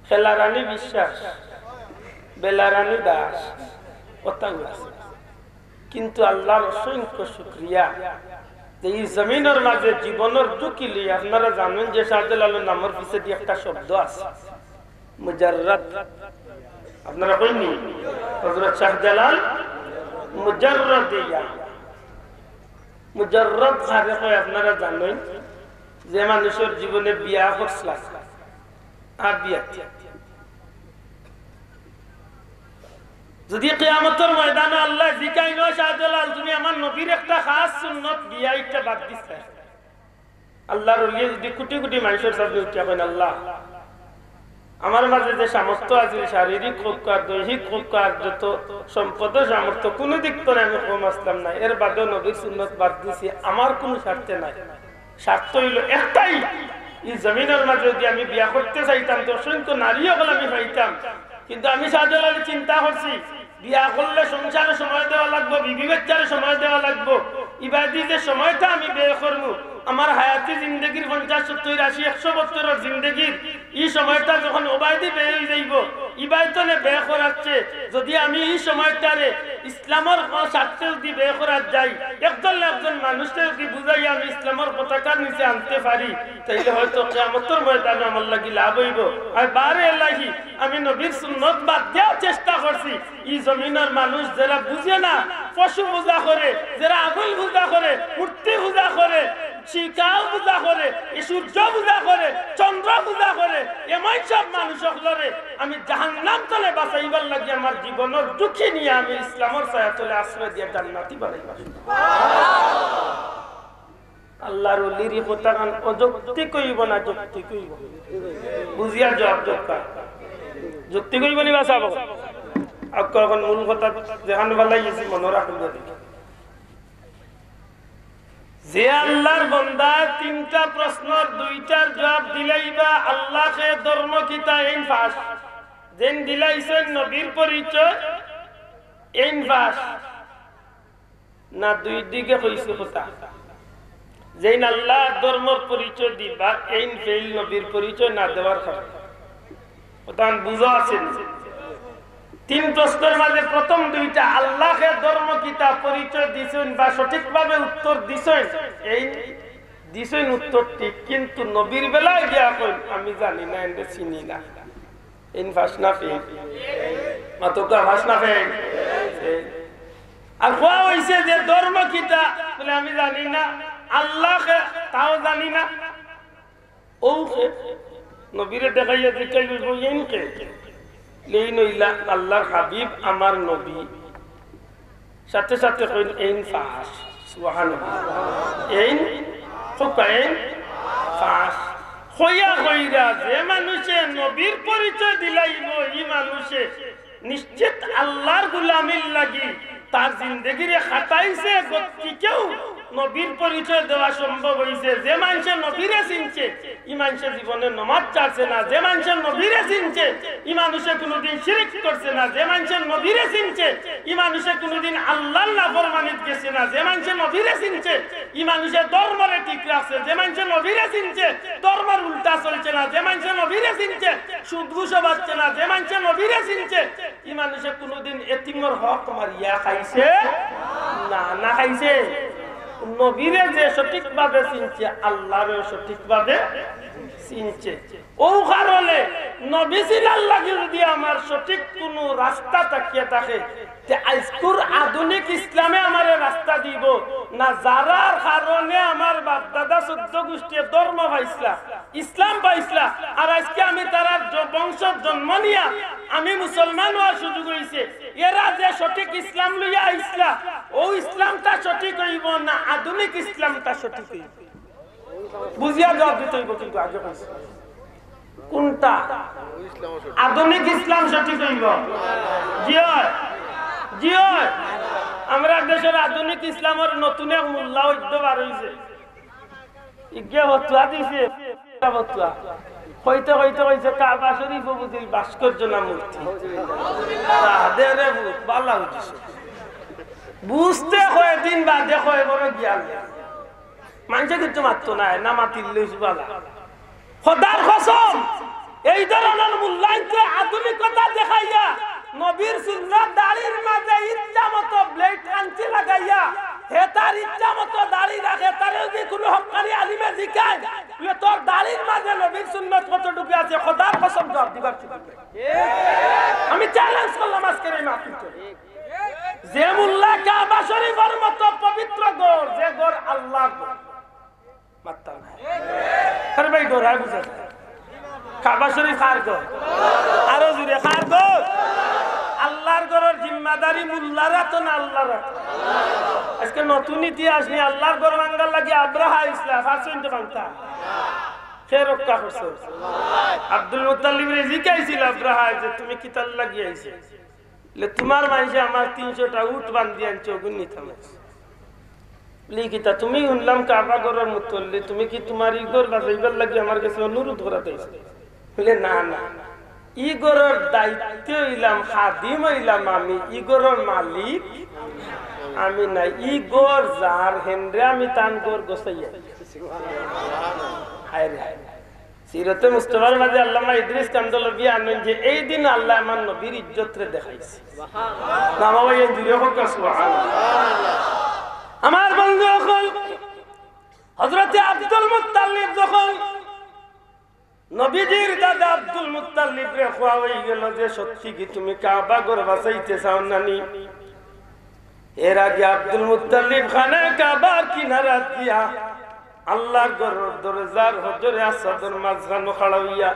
খেলারানী বিশ্বাস, বেলারানী দাস, অতাউ আছিল। কিন্তু আল্লাহর অসংখ্য শুকরিয়া যে ই জমিনর মাঝে জীবনর ঝুঁকি লইয়া, আপনারা জানইন যে শাহজালালর নামর পিছেদি একটা শব্দ আছে, মুজাররদ। আপনারা কইননি? হযরত শাহজালাল মুজাররদে ইয়াম। মুজাররদ কারে কয় আপনারা জানইন? যে মানুষর জীবনে বিয়া করছলা, আর বিয়া। যদি কিয়ামতর ময়দানো আল্লায় জিকাইন, "ও শাহজালাল, তুমি আমার নবীর একটা খাস সুন্নত বিয়া ইটা বাদ দিছলায়?" আল্লাহর ওলিয়ে যদি কোটি কোটি মানুষর সামনে উঠিয়া কইন, "আল্লাহ, আমার মাঝে যে সামর্থ্য আছিল, শারীরিক হোক আর দৈহিক হোক আর যত সম্পদ সামর্থ্য, কোনো দিক তনে আমি কম আসলাম না। এর বাদেও নবীর সুন্নত বাদ দিছি, আমার কোনো স্বার্থে নাই। স্বার্থ অইলো একটাই, ই জমিনর মাঝে যদি আমি বিয়া করতে চাইতাম, তো অসংখ্য নারী অকল আমি পাইতাম। কিন্তু আমি শাহজালালে চিন্তা করছি, বিয়া করলে সংসারে সময় দেওয়া লাগবো, বিবি বাচ্চারে সময় দেওয়া লাগবো। ইবাদি যে সময়টা আমি ব্যয় করমু, আমার হায়াতি জিন্দেগির পঞ্চাশ, সত্তর, আশি, একশো বছরর জিন্দেগির ই সময়টা যখন ওবায়দি ব্যয় অই যাইবো, ইবায়তনে ব্যয় করাচ্ছে, যদি আমি ই সময়টারে ইসলামর স্বার্থে যদি ব্যয় করার যাই, একজন না একজন মানুষরে যদি বুঝাই আমি ইসলামর পতাকার নিচে আনতে পারি, তাইলে হয়তো কিয়ামতর ময়দানে আমার লাগি লাভ অইবো। আর বারে এলাহি, আমি নবীর সুন্নত বাদ দেওয়ার চেষ্টা করছি। ই জমিনর মানুষ যেরা বুঝে না, পশু পূজা করে, যেরা আগুন পূজা করে, মূর্তি পূজা করে, শিকাও পূজা করে, ই সূর্য পূজা করে, চন্দ্র পূজা করে, এমন সব মানুষ অকলরে আমি জাহান্নাম তনে বাঁচাইবার লাগি আমার জীবনর ঝুঁকি নিয়া আমি ইসলামর ছায়া তলে আশ্রয় দিয়া জান্নাতি বানাইবার। আল্লাহর ওলির ই কথাখান অযৌক্তিক অইবো না যৌক্তিক অইবো? বুঝিয়া জবাব দেউক্কা। যৌক্তিক অইবো নি বা সাব? আর এখন মূল কথা যেখান ফালাই গেছি মনো রাখুন দেখি। যে আল্লাহর বন্দা তিনটা প্রশ্নর দুইটার জবাব দিলাইবা, আল্লাহ কে, ধর্ম কিতা, এইন পাস। যেইন দিলাইছইন নবীর পরিচয়, এইন পাস। না দুই দিকে কইছি কথা। যেইন আল্লাহর ধর্মর পরিচয় দিবা, এইন ফেইল নবীর পরিচয় না দেওয়ার কারণে। কথা বুঝা আছে নি? তিন প্রশ্নর মাঝে প্রথম দুইটা, আল্লাহ কে, ধর্ম কিতা, পরিচয় দিছইন বা সঠিকভাবে উত্তর দিছইন, এইন দিছইন উত্তর ঠিক, কিন্তু নবীর বেলায় গিয়া কইন, "আমি জানি না, এনরে চিনি না।" এইন পাস না ফেইল? মাতউক্কা, পাস না ফেইল? আর কওয়া অইছে যে ধর্ম কিতা, বলে, "আমি জানি না।" আল্লাহ কে, তাও জানি না। অউ কে? নবীরে দেখাইয়া জিকাইল অইবো, "এইন কে?" লেইন অইলা আল্লাহর হাবিব, আমার নবী। সাথে সাথে কইন, "এইন পাস।" সুবহানাল্লাহ। এইন, কউক্কা, এইন পাস। কইয়া কইরা যে মানুষে নবীর পরিচয় দিলাইবো, ই মানুষে নিশ্চিত আল্লাহর গুলামির লাগি তার জিন্দেগিরে খাটাইছে, গতিকেউ নবীর পরিচয় দেওয়া সম্ভব অইছে। যে মানষে নবীরে চিনছে, ই মানষে জীবনে নমাজ ছাড়ছে না। যে মানষে নবীরে চিনছে, ই মানুষে কুনুদিন শিরিক করছে না। যে মানষে নবীরে চিনছে, ই মানুষে কুনুদিন আল্লাহর নাফরমানিত গেছে না। যে মানষে নবীরে চিনছে, ই মানুষে ধর্মরে ঠিক রাখছে। যে মানষে নবীরে চিনছে, ধর্মর উল্টা চলছে না। যে মানষে নবীরে চিনছে, সুদ ঘুষও বাচ্ছে না। যে মানষে নবীরে চিনছে, ই মানুষে কুনুদিন এতিমর হক মারিয়া খাইছে না, না খাইছে। নবীরে যে সঠিকভাবে চিনছে, আল্লাহরেও সঠিকভাবে চিনছে। অউ কারণে নবী চিনার লাগি যদি আমার সঠিক কুনু রাস্তা থাকিয়া থাকে, তে আইজকুর আধুনিক ইসলামে আমারে রাস্তা দিবো না, যারার কারণে আমার বাপ-দাদা চৌদ্দ গুষ্টিয়ে ধর্ম পাইছলা, ইসলাম পাইছলা, আর আইজকে আমি তারার জ-, বংশত জন্ম নিয়া আমি মুসলমান অওয়ার সুযোগ অইছে। এরা যে সঠিক ইসলাম লইয়া আইছলা, অউ ইসলামটা সঠিক অইবো না আধুনিক ইসলামটা সঠিক অইবো? বুঝিয়া জবাব দিতে অইবো, কিন্তু আগে কইছি। কুনটা? আধুনিক ইসলাম সঠিক অইবো? জি অয়, জি অয়। আমরার দেশর আধুনিক ইসলামর নতুন এক মোল্লা অইদ্য বার অইছে। ইগে ফতুয়া দিছে, ফতুয়া। কইতে কইতে কইছে, "কাবা শরীফ বুঝিল ভাস্কর্য না মূর্তি?" তা দে রে ভূত, বালা বুঝছে। বুঝতে কয়দিন বাদে কয়, "বড় জ্ঞান।" মানষে কিচ্ছু মাততো নায়, না মাতিলে বালা। খোদার কসম, এই ধরনর মোল্লাইন্তে আধুনিকতা দেখাইয়া নবীর সুন্নত দাড়ির মাঝে ইচ্ছা মতো ব্লেড কাঞ্চি লাগাইয়া, হে তার ইচ্ছা মতো দাড়ি রাখে, তারে যদি কুনু হক্কানি আলিমে জিকায়, বলে, "তোর দাড়ির মাঝে নবীর সুন্নত কতটুকু আছে?" খোদার কসম জবাব দিবার সুযোগ নাই। আমি চ্যালেঞ্জ করলাম আজকের এই মাহফিলটা। যে মোল্লা কাবা শরীফর মতো পবিত্র ঘর, যে ঘর আল্লাহর ঘর, মাত্তা নাই। আরে ভাই, ঘর হয় বুঝা যায়। কাবা শরীফ কার ঘর? আরো জোরে, কার ঘর? আল্লাহর ঘরর জিম্মাদারি মোল্লার আতো না আল্লাহর আতো? আজকে নতুন ইতিহাস নি, আল্লাহর ঘর ভাঙ্গার লাগি আব্রাহা আইছলা, পারছইন তো ভাঙতা? কে রক্ষা করছে? আব্দুল মুত্তালিবরে জিকাইছিল আব্রাহায় যে, "তুমি কিতার লাগি আইছো?" বলে, "তুমার মানষে আমার তিনশোটা উট বান্ধি আনছে, অগুন নিতাম আইছি।" বলে, "কিতা তুমি হুনলাম কাবা ঘরর মুতল্লি, তুমি কি তুমার ই ঘর বাচাইবার লাগি আমার গেছে অনুরোধ করাত আইছো?" বলে, "না, না, ই ঘরর দায়িত্ব অইলাম, খাদিম অইলাম আমি, ই ঘরর মালিক আমি না। ই ঘর যার, হেনরে আমি তান ঘর গছাইয়া।" হায় রে হায়। সিরতে মুস্তফার মাঝে আল্লামা ইদ্রিস কান্দলবি আনইন যে, "এই দিন আল্লায় আমার নবীর ইজ্জতরে দেখাইছে।" নামা ভাই, এই জুড়ে হোক না, সুবহানাল্লাহ। আমার বন্ধু অকল, হযরতে আব্দুল মুত্তালিব যখন নবীজির দাদা আব্দুল মুত্তালিবরে কওয়া অইগেল যে, "সত্যি কি তুমি কাবা ঘর বাচাইতে চাও না নি?" এর আগে আব্দুল মুত্তালিব খানায়ে কাবার কিনারাত গিয়া আল্লার ঘরর দরজার হজরে আসওয়াদর মাঝখানো খাড়া অইয়া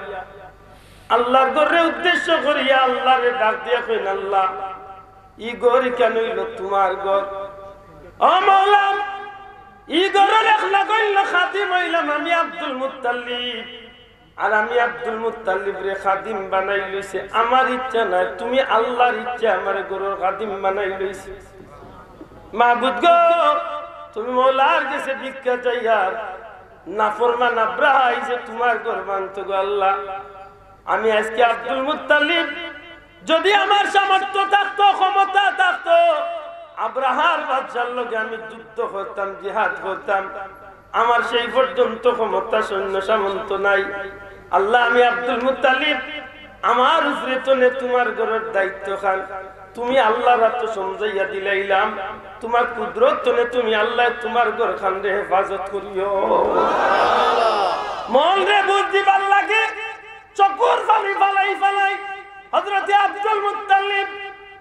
আল্লার ঘররে উদ্দেশ্য করিয়া আল্লারে ডাক দিয়া কইন, "আল্লাহ, ই ঘর ইখান অইলো তুমার ঘর। ও মাওলা, ই ঘরর এক নগণ্য খাদিম অইলাম আমি আব্দুল মুত্তালিব।" আর আমি আব্দুল মুত্তালিবরে খাদিম বানাই লইছি, আমার ইচ্ছা নায়, তুমি আল্লার ইচ্ছা আমারে ঘরর খাদিম বানাই লইছো। মাবুদ গো, তুমি মওলার গেছে ভিক্ষা চাইয়ার, নাফরমান আব্রাহা আইছে তুমার ঘর ভাঙতো গো আল্লাহ। আমি আইজকে আব্দুল মুত্তালিব, যদি আমার সামর্থ্য থাকতো, ক্ষমতা থাকতো, আব্রাহার বাদশার লগে আমি যুদ্ধ করতাম, জিহাদ করতাম। আমার সেই পর্যন্ত ক্ষমতা, সৈন্য সামন্ত নাই। আল্লাহ, আমি আব্দুল মুত্তালিব, আমার উপরে তনে তুমার ঘরর দায়িত্ব খান তুমি আল্লার আতো সমজাইয়া দিলাইলাম। তুমার কুদরত তনে তুমি আল্লায় তুমার ঘর খানরে হেফাজত করিও। মনরে বুঝ দিবার লাগি চকুর পানি ফালাই ফালাই হযরতে আব্দুল মুত্তালিব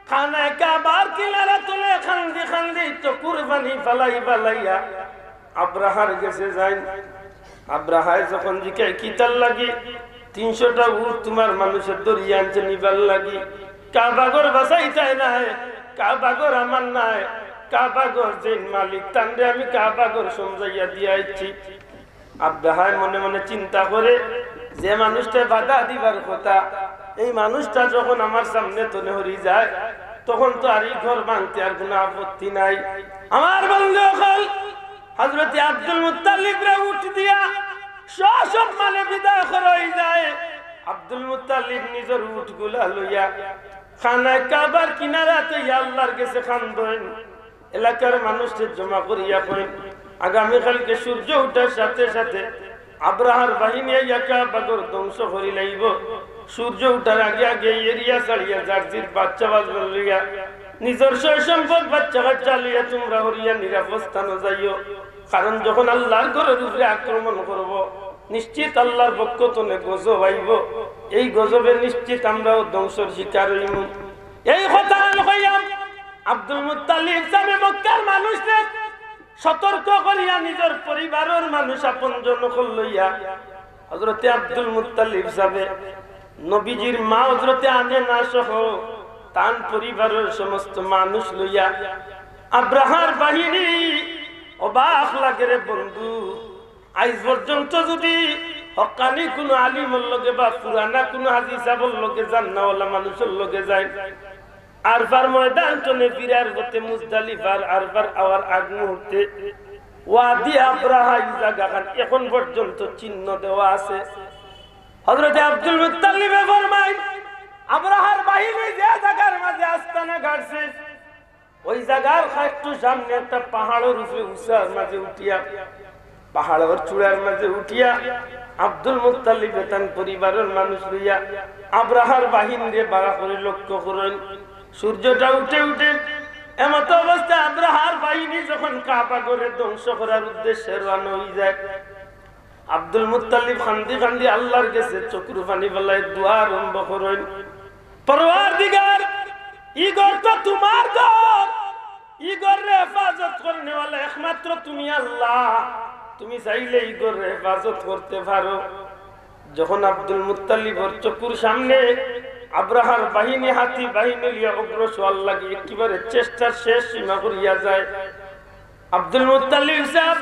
খানায়ে কাবার কিনারা তনে কান্দি কান্দি চকুর পানি ফালাই ফালাইয়া আব্রাহার গেছে যাইন। আব্রাহায় যখন জিকায়, "কিতার লাগি তিনশোটা উট তুমার মানষে ধরিয়া আনছে নিবার লাগি? কাবা ঘর বাচাইতায় নায়, কাবা ঘর আমার নায়, কাবা ঘর যেইন মালিক, তানরে আমি কাবা ঘর সমজাইয়া দিয়া আইছি।" আব্রাহায় মনে মনে চিন্তা করে, "যে মানুষটায় বাধা দিবার কথা, এই মানুষটা যখন আমার সামনে তনে হরি যায়, তখন তো আর ই ঘর ভাঙতে আর কুনু আপত্তি নাই।" আমার বন্ধু অকল, হযরতে আব্দুল মুত্তালিবরে উট দিয়া সসম্মানে বিদায় করা অই যায়। আব্দুল মুত্তালিব নিজর উটগুলা লইয়া খানায়ে কাবার কিনারাত আইয়া আল্লার গেছে কান্দইন। এলাকার মানুষরে জমা করিয়া কইন, "আগামীকালকে সূর্য উঠার সাথে সাথে আব্রাহার বাহিনী আইয়া কাবা ঘর ধ্বংস করি লাইবো। সূর্য উঠার আগে আগে ই এরিয়া ছাড়িয়া যার যার বাচ্চা বাচ্চা লইয়া, নিজর সয় সম্পদ বাচ্চা কাচ্চা লইয়া তুমরা হরিয়া নিরাপদ স্থানো যাইও। কারণ যখন আল্লার ঘরর উপরে আক্রমণ করবো, নিশ্চিত আল্লার পক্ষ তনে গজব আইবো। এই গজবে নিশ্চিত আমরাও ধ্বংসর শিকার অইমু।" এই কথা কইয়া আব্দুল মুত্তালিব সাবে মক্কার মানুষরে সতর্ক করিয়া নিজর পরিবারর মানুষ আপনজন অকল লইয়া হযরতে আব্দুল মুত্তালিব সাবে নবীজির মা হযরতে আমেনা সহ তান পরিবারর সমস্ত মানুষ লইয়া আব্রাহার বাহিনী। অবাক লাগে রে বন্ধু, আইজ পর্যন্ত যদি হক্কানি কুনু আলিমর লগে বা পুরানা কুনু হাজি সাবর লগে যান না, ওলা মানুষর লগে যাইন, আরফার ময়দান তনে ফিরার পথে মুজদালিফার আরফার আওয়ার আগ মুহূর্তে ওয়াদি আব্রাহা ই জাগাখান এখন পর্যন্ত চিহ্ন দেওয়া আছে। হযরতে আব্দুল মুত্তালিবে ফরমাইন, আব্রাহার বাহিনী যে জাগার মাঝে আস্তানা গাড়ছে, ওই জাগার একটু সামনে একটা পাহাড়র উপরে উঁচার মাঝে উঠিয়া, পাহাড়র চূড়ার মাঝে উঠিয়া আব্দুল মুত্তালিবে তান পরিবারর মানুষ লইয়া আব্রাহার বাহিনীরে বাড়া করি লক্ষ্য করইন। সূর্যটা উঠে উঠে এমত অবস্থা, আব্রাহার বাহিনী যখন কাবা ঘরে ধ্বংস করার উদ্দেশ্যে রওনা অই যায়, আব্দুল মুত্তালিব কান্দি কান্দি আল্লার গেছে চকুর পানি ফালায় দোয়া আরম্ভ করইন, "পরওয়ারদিগার, ই ঘর তো তুমার ঘর, ই ঘররে হেফাজত করনেওয়ালা একমাত্র তুমি আল্লাহ, তুমি চাইলে ই ঘররে হেফাজত করতে পারো।" যখন আব্দুল মুত্তালিবর চকুর সামনে আব্রাহার বাহিনী, হাতি বাহিনী লইয়া অগ্রসর লাগি একেবারে চেষ্টার শেষ সীমা করিয়া যায়, আব্দুল মুত্তালিব সাব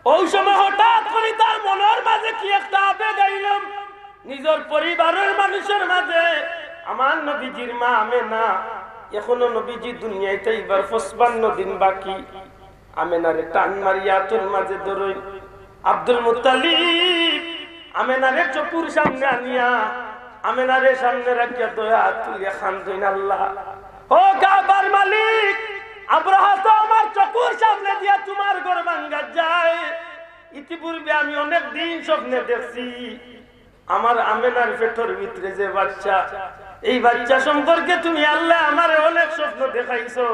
অউ সময় হঠাৎ করি তার মনর মাঝে কি একটা আবেগ আইলো, নিজর পরিবারর মানুষর মাঝে। আমার নবীজির মা আমেনা, এখনো নবীজি দুনিয়াইত আইবার পঁচপান্ন দিন বাকি। আমেনারে টান মারিয়া আতর মাঝে ধরইন। আব্দুল মুত্তালিব আমেনারে চকুর সামনে আনিয়া, আমেনারে সামনে রাখিয়া দুই আত তুলিয়া কান্দইন, "আল্লাহ, ও কাবার মালিক, আব্রাহা তো আমার চকুর সামনে দিয়া তুমার ঘর ভাঙ্গাত যায়। ইতিপূর্বে আমি অনেক দিন স্বপ্নে দেখছি, আমার আমেনার পেটর ভিতরে যে বাচ্চা, এই বাচ্চা সম্পর্কে তুমি আল্লায় আমারে অনেক স্বপ্ন দেখাইছো,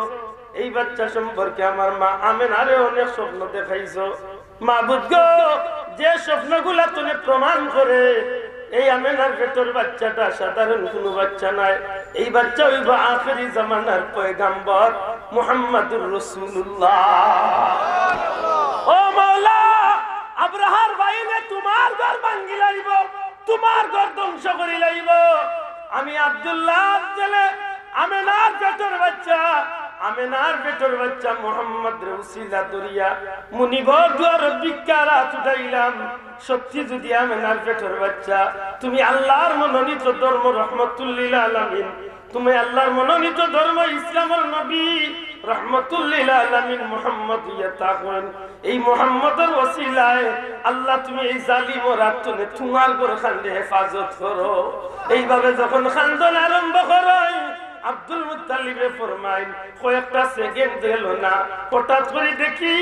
এই বাচ্চা সম্পর্কে আমার মা আমেনারে অনেক স্বপ্ন দেখাইছো। মাবুদ গো, যে স্বপ্নগুলা তুমি প্রমাণ করে, এই আমেনার পেটর বাচ্চাটা সাধারণ কোনো বাচ্চা নায়, এই বাচ্চা অইবো আখেরি জামানার পয়গাম্বর মুহাম্মাদুর রাসূলুল্লাহ। ও মাওলা, আব্রাহার বাহিনী তুমার ঘর ভাঙ্গি লাইবো, তুমার ঘর ধ্বংস করি লাইবো। আমি আব্দুল্লাহ ছেলে, আমেনার পেটর বাচ্চা, আমেনার পেটর বাচ্চা মুহাম্মদরে উসিলা ধরিয়া মুনিবর দুয়ারো ভিক্ষার আত উঠাইলাম। সত্যি যদি আমেনার পেটর বাচ্চা, তুমি আল্লাহর মনোনীত ধর্ম রহমতুল্লিল আলামিন, তুমি আল্লাহর মনোনীত ধর্ম ইসলামর নবী রহমতুল্লিল আলামিন মুহাম্মদ অইয়া থাকইন, এই মুহাম্মদর ওসিলায় আল্লাহ তুমি এই জালিমর আত থনে তুমার ঘরখানরে হেফাজত করো।" এইভাবে যখন কান্দন আরম্ভ করইন, আব্দুল মুত্তালিবে ফরমাইন, কয়েকটা সেকেন্ড গেল না, হঠাৎ করি দেখি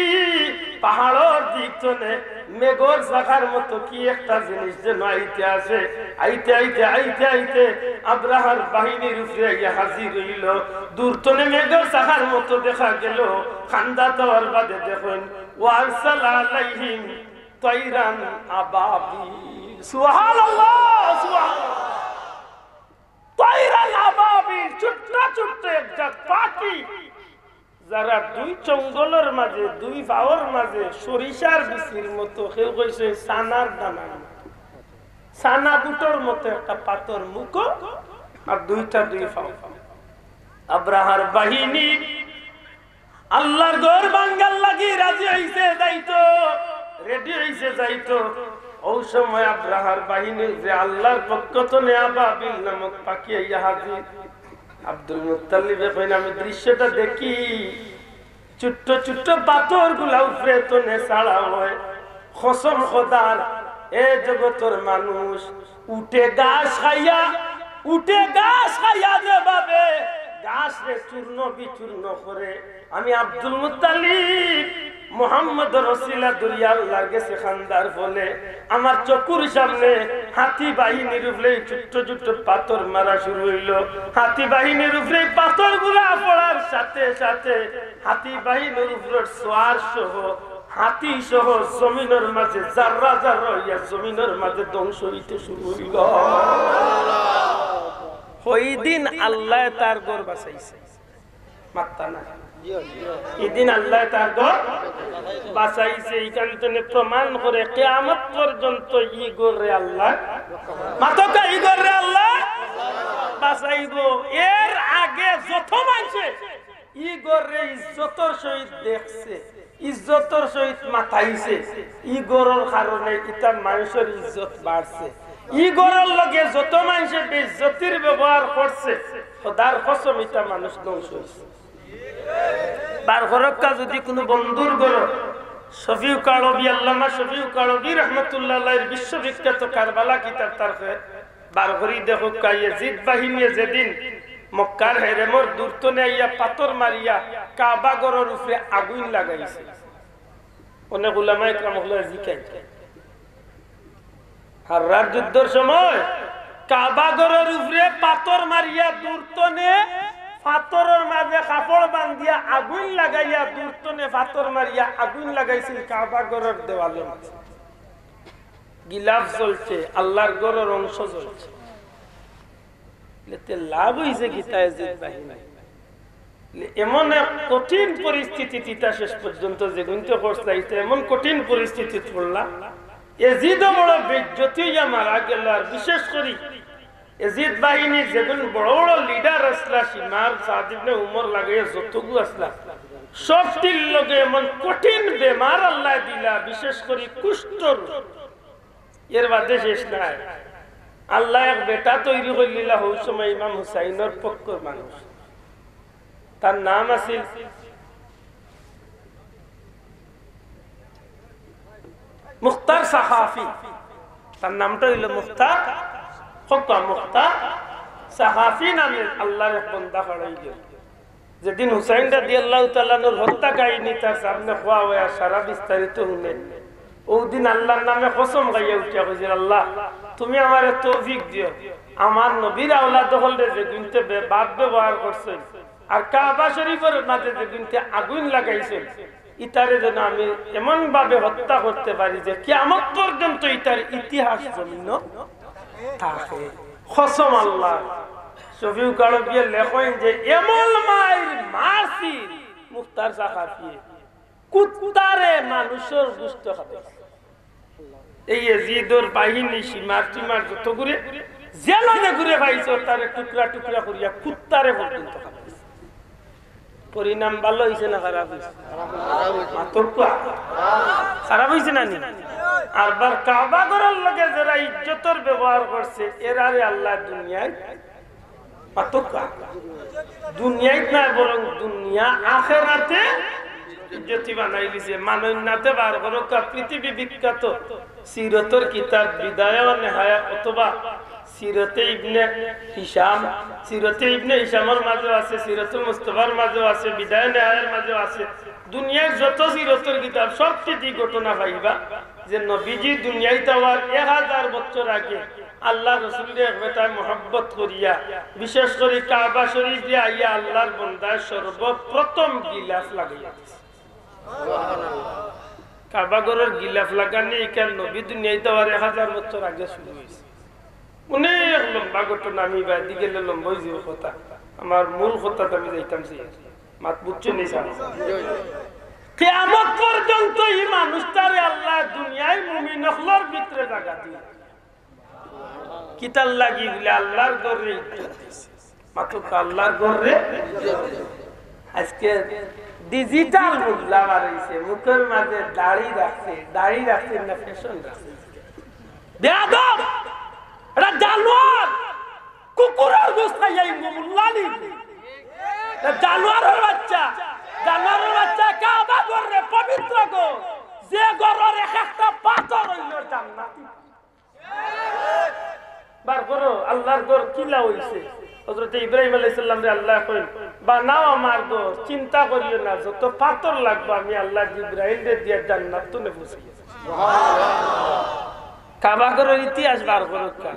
পাহাড়র দিক থনে মেঘর চাকার মতো কি একটা জিনিস যেন আইতে আছে। আইতে আইতে, আইতে আইতে আব্রাহার বাহিনীর উপরে আইয়া হাজির অইলো। দূর থনে মেঘর চাকার মতো দেখা গেল। কান্দা দেওয়ার বাদে দেখইন, "ওয়া আরসালা আলাইহিম তাইরান আবাবিল।" সুবহানাল্লাহ, সুবহানাল্লাহ। তাইরান আবাবিল, ছোট্ট ছোট্ট এক জাত পাখি, যারা দুই চঙ্গলর মাঝে, দুই পাওর মাঝে সরিষার বিচির মতো, কেউ কইছে চানার দানার মতো, চানা বুটর মতো একটা পাতর মুখো, আর দুইটা দুই পাও। আব্রাহার বাহিনী আল্লাহর ঘর ভাঙ্গার লাগি রাজি অইছে যাইতো, রেডি অইছে যাইতো। অউ সময় আব্রাহার বাহিনীর উপরে আল্লাহর পক্ষ থনে আবাবিল নামক পাখি আইয়া হাজির। আব্দুল মুত্তালিবে কইন, আমি দৃশ্যটা দেখি, ছোট্ট ছোট্ট পাথরগুলা উপরে থনে ছাড়া অয়। কসম খোদার, এ জগতর মানুষ উটে ঘাস খাইয়া, উটে ঘাস খাইয়া যেভাবে ঘাসরে চূর্ণ বিচূর্ণ করে, আমি আব্দুল মুত্তালিব মুহাম্মদর ওসিলা ধরিয়া আল্লাহর গেছে কান্দার ফলে আমার চকুর সামনে হাতি বাহিনীর উপরে ছোট্ট ছোট্ট পাথর মারা শুরু অইলো। হাতি বাহিনীর উপরে পাথরগুলা পড়ার সাথে সাথে হাতি বাহিনীর উপরে সওয়ার সহ, হাতি সহ জমিনর মাঝে জাররা জাররা অইয়া জমিনর মাঝে ধ্বংস অইতে শুরু অইলো। ওই দিন আল্লায় তার ঘর বাঁচাইছে। মাত্তা না। ইদিন আল্লায় তার ঘর বাঁচাইছে। ইখান থনে প্রমাণ করে কিয়ামত পর্যন্ত ই ঘররে আল্লায়, মাতকা, ই ঘররে আল্লায় বাঁচাইবো। এর আগে যত মানষে ই ঘররে ইজ্জতর সহিত দেখছে, ইজ্জতর সহিত মাতাইছে, ই ঘরর কারণে ইতা মানষর ইজ্জত বাড়ছে। ই ঘরর লগে যত মানষে বেইজ্জতির ব্যবহার করছে, খোদার কসম, ইতা মানুষ ধ্বংস অইছে। বার করউক্কা যদি কুনু বন্ধুর ঘরো, শফিউ কারবি, আল্লামা শফিউ কারবি রহমতুল্লাহ আলাইহির বিশ্ববিখ্যাত কারবালা কিতাব তার বার করি দেখউক্কা, ইয়াজিদ বাহিনীয়ে যেদিন মক্কার হেরেমর দূর তনে আইয়া পাথর মারিয়া কাবা ঘরর উপরে আগুইন লাগাইছে। অনেক উলামায়ে কেরাম অকলে জিকাইন, হাররার যুদ্ধর সময় কাবা ঘরর উপরে পাথর মারিয়া দূর তনে, পাথরর মাঝে কাপড় বান্ধিয়া আগুইন লাগাইয়া দূর তনে পাথর মারিয়া আগুইন লাগাইছিল কাবা ঘরর দেওয়ালর মাঝে। গিলাফ জ্বলছে, আল্লাহর ঘরর অংশ জ্বলছে। এতে লাভ অইছে কিতা ইয়াজিদ বাহিনী? এমন এক কঠিন পরিস্থিতিত ইতা শেষ পর্যন্ত যেগুইনতে করছলা, ইতা এমন কঠিন পরিস্থিতিত পড়লা, ইয়াজিদও বড় বেইজ্জতি অইয়া মারা গেল। আর বিশেষ করি ইয়াজিদ বাহিনীর যেগুইন বড় বড় লিডার আছলা, শিমার সাদ ইবনে উমর লাগাইয়া যতগু আছলা, সবটির লগে এমন কঠিন বেমার আল্লায় দিলা, বিশেষ করি কুষ্ঠ রোগ। এর বাদে শেষ নাই, আল্লায় এক বেটা তৈরি করিলিলা, হউ সময় ইমাম হুসাইনর পক্ষর মানুষ। তার নাম আছিল মুখতার সাহাফি। তার নামটা অইলো মুখতার, হক্কা মুখতার সাহাফি নামে আল্লাহর এক বন্দা খাড়াই গেল। যেদিন হুসাইন রাদিয়াল্লাহু তাআলা আনহুর হত্যা কাহিনী তার সামনে কওয়া অইয়া সারা বিস্তারিত হুনে, অউ দিন আল্লাহর নামে কসম খাইয়া উঠিয়া কইছিল, "আল্লাহ, তুমি আমারে তৌফিক দিও, আমার নবীর আওলাদ অকলরে যেগুইন্তে বে-, বদ ব্যবহার করছইন, আর কাবা শরীফর মাঝে যেগুইন্তে আগুইন লাগাইছইন, ইতারে যেন আমি এমন ভাবে হত্যা করতে পারি যে কিয়ামত পর্যন্ত ইতার ইতিহাস জমিনো থাকে।" কসম আল্লাহ। শফিউল আরবিয়ে লেখইন যে এমন মাইর মারছিল মুখতার সাহাফিয়ে, কুত্তারে মানুষর গোস্ত খাবে। এই এজিদর বাহিনী সীমার টিমার যত ঘুরে, জেলা যে ঘুরে পাইছে, তারে টুকরা টুকরা করিয়া কুত্তারে পর্যন্ত খাবে। পরিণাম ভালো অইছে না খারাপ অইছে? মাতউক্কা। খারাপ অইছে না নি? আরবার কাবা ঘরর লগে যেরা ইজ্জতর ব্যবহার করছে, এরারে আল্লাহ দুনিয়াত, মাতউক্কা, দুনিয়াত না, বরং দুনিয়া আখেরাতে ইজ্জতি বানাই দিছে। মানইন্নাতে বার করউক্কা, পৃথিবী বিখ্যাত সিরতর কিতাব বিদায়া ওয়া নেহায়া অথবা সিরতে ইবনে হিশাম, সিরতে ইবনে হিশামর মাঝেও আছে, সিরতুল মুস্তফার মাঝেও আছে, বিদায়া নেহায়ার মাঝেও আছে। দুনিয়ার যত সিরতর কিতাব সবটিতেই ঘটনা পাইবা যে নবীজি দুনিয়াত আওয়ার এক হাজার বছর আগে আল্লাহর রসুলরে এক বেটায় মহব্বত করিয়া, বিশেষ করি কাবা শরীফে আইয়া আল্লাহর বন্দায় সর্বপ্রথম গিলাফ লাগাইয়া দিছে। কাবা ঘরর গিলাফ লাগানি ইখান নবী দুনিয়াত আওয়ার এক হাজার বছর আগে শুরু অইছে। অনেক লম্বা ঘটনা, আমি বায়দি গেলে লম্বা অইযিবো কথা। আমার মূল কথাত আমি যাইতাম চাই, মাত বুঝছো নি সাব? কিয়ামত পর্যন্ত ই মানুষটারে আল্লাহ দুনিয়ার মুমিন অকলর ভিতরে জাগা দিছে। কিতার লাগি? বুলে আল্লাহর ঘররে ইজ্জত দিছে। মাতউক্কা, আল্লাহর ঘররে। আজকে ডিজিটাল মোল্লা বার অইছে, মুখর মাঝে দাড়ি রাখছে, দাড়ি রাখছে না ফ্যাশন রাখছে? বেয়াদব! এটা জানোয়ার! কুকুরর গোস্ত খাইয়া ইমু মোল্লা নি। এটা জানোয়ারর বাচ্চা, জানোয়ারর বাচ্চা। কাবা ঘররে, পবিত্র ঘর, যে ঘরর এক একটা পাথর অইলো জান্নাতি। বার করো, আল্লাহর ঘর কিলা অইছে? হযরতে ইব্রাহিম আলাইহিস সালামরে আল্লায় কইন, "বানাও আমার ঘর, চিন্তা করিও না, যত পাথর লাগবো আমি আল্লাহ জিব্রাইলরে দিয়া জান্নাত তনে পৌঁছাই।" কাবা ঘরর ইতিহাস বার করউক্কা।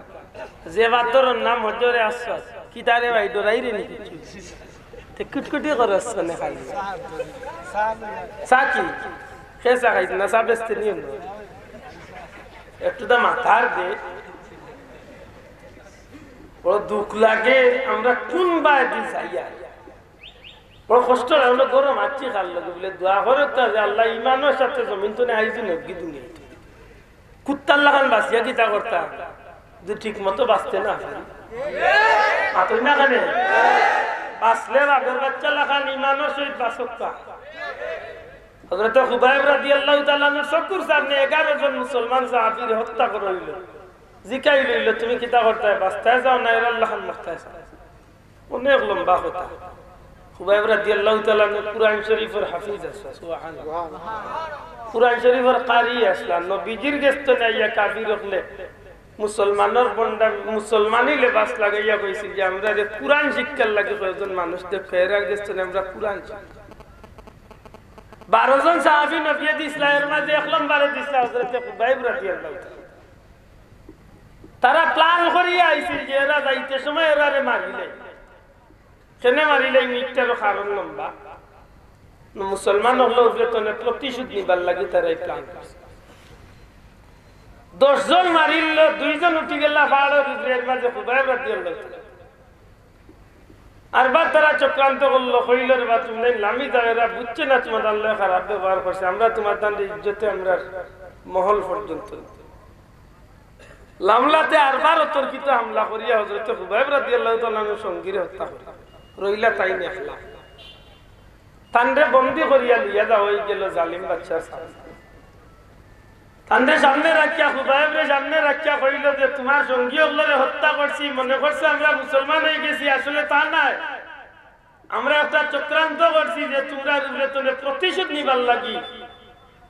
যে পাথরর নাম হজরে আসওয়াদ, কিতারে ভাই ডরাইরে নি? তে কুটকুটি করস কেনে খালি? চা কি? কে চা খাইছ না? চা বেচতে নিও না। একটু তো মাথার দে। বড় দুখ লাগে, আমরা কুন বায়দি যাইয়ার। বড় কষ্ট লাগে, আমরা গরম আছি খার লগে বুলে দোয়া করউক্কা যে আল্লাহ ইমানর সাথে জমিন তনে আইজু নেবগি দুনিয়াত। কুত্তার লাখান বাঁচিয়া কিতা করতা? যদি ঠিক মতো বাঁচতে না পারি। মাতইন না কেনে? বাঁচলে বাঘর বাচ্চা লাখান ইমানর সহিত বাঁচউক্কা। হযরতে খুবাইব রাদিয়াল্লাহু তাআলা আনহুর চকুর সামনে এগারো জন মুসলমান সাহাবীরে হত্যা করা অইলো। জিকাইল অইলো, "তুমি কিতা করতায়? বাঁচতায় চাও না এরার লাখান মরতায় চাও?" অনেক লম্বা কথা। খুবাইব রাদিয়াল্লাহু তাআলা আনহু কুরআন শরীফর হাফিজ আছলা, সুবহানাল্লাহ। কুরআন শরীফর কারি আছলা, নবীজির গেছ তনে আইয়া কাফির অকলে মুসলমানর বন্ডা, মুসলমানি লেবাস লাগাইয়া কইছিল যে, "আমরারে কুরআন শিক্ষার লাগি কয়জন মানুষ দেউক্কা, এরার গেছ তনে আমরা কুরআন শিখতাম।" বারো জন সাহাবী নবীয়ে দিছলা, এর মাঝে এক নম্বরে দিছলা হযরতে খুবাইব রাদিয়াল্লাহু তাআলা। তারা plan করিয়া আইছিল যে এরা যাইতে সময় এরারে মারিলে। কেনে মারিলে, ই মিথ্যারও কারণ লম্বা। মুসলমান অকলর উপরে তনে প্রতিশোধ নিবার লাগি তারা ই plan করছে। দশ জন মারিল, দুইজন উঠি গেলা পাহাড়র উপরে, এর মাঝে খুবাইব রাদিয়াল্লাহু তাআলা। আরবার তারা চক্রান্ত করলো, কইলো, "রে বা, তুমি নাই লামি যাও, এরা বুঝছে না তোমার আল্লায় খারাপ ব্যবহার করছে, আমরা তোমার তানরে ইজ্জতে আমরার মহল পর্যন্ত।" লামলাতে আরবার অতর্কিত হামলা করিয়া হযরতে খুবাইব রাদিয়াল্লাহু তাআলা আনহুর সঙ্গীরে হত্যা করে। রইলা তাইন একলা। তানরে বন্দী করিয়া লইয়া যাওয়া অইগেলো জালিম বাদশার সামনে। তানরে সামনে রাখিয়া, খুবাইবরে সামনে রাখিয়া কইলো যে, "তুমার সঙ্গী অকলরে হত্যা করছি, মনে করছো আমরা মুসলমান অইগেছি, আসলে তা নায়। আমরা একটা চক্রান্ত করছি যে তুমরার উপরে তনে প্রতিশোধ নিবার লাগি।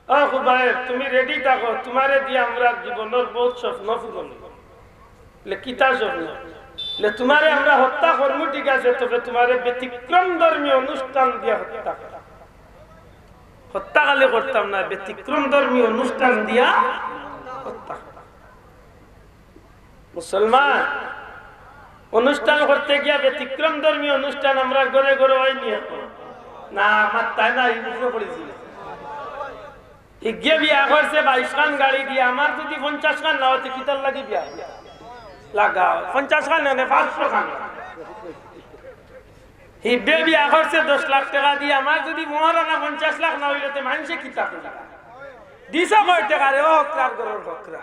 ও খুবাইব, তুমি ready থাকো, তুমারে দিয়া আমরার জীবনর বউত স্বপ্ন পূরণ অইবো।" বলে, "কিতা স্বপ্ন?" বলে, "তুমারে আমরা হত্যা করমু, ঠিক আছে, তবে তুমারে ব্যতিক্রম ধর্মী অনুষ্ঠান দিয়া হত্যা করমু। হত্যা খালি করতাম না, ব্যতিক্রম ধর্মী অনুষ্ঠান দিয়া হত্যা করমু।" মুসলমান অনুষ্ঠান করতে গিয়া ব্যতিক্রম ধর্মী অনুষ্ঠান আমরার ঘরে ঘরে অয়নি অখন? না, মাত্তায় না, এই বুঝে পড়েছিল। হিগে বিয়া করছে বাইশ খান গাড়ি দিয়া, আমার যদি পঞ্চাশ খান না অয় তে কিতার লাগি বিয়া লাগাও? পঞ্চাশ খান না, পাঁচশো খান। হিগে বিয়া করছে দশ লাখ টেকা দিয়া, আমার যদি মোহরানা পঞ্চাশ লাখ না অইলে তে মানষে কিতা কইবা? দিছো কয় টেকা রে, ও হকরার ঘরর হকরা?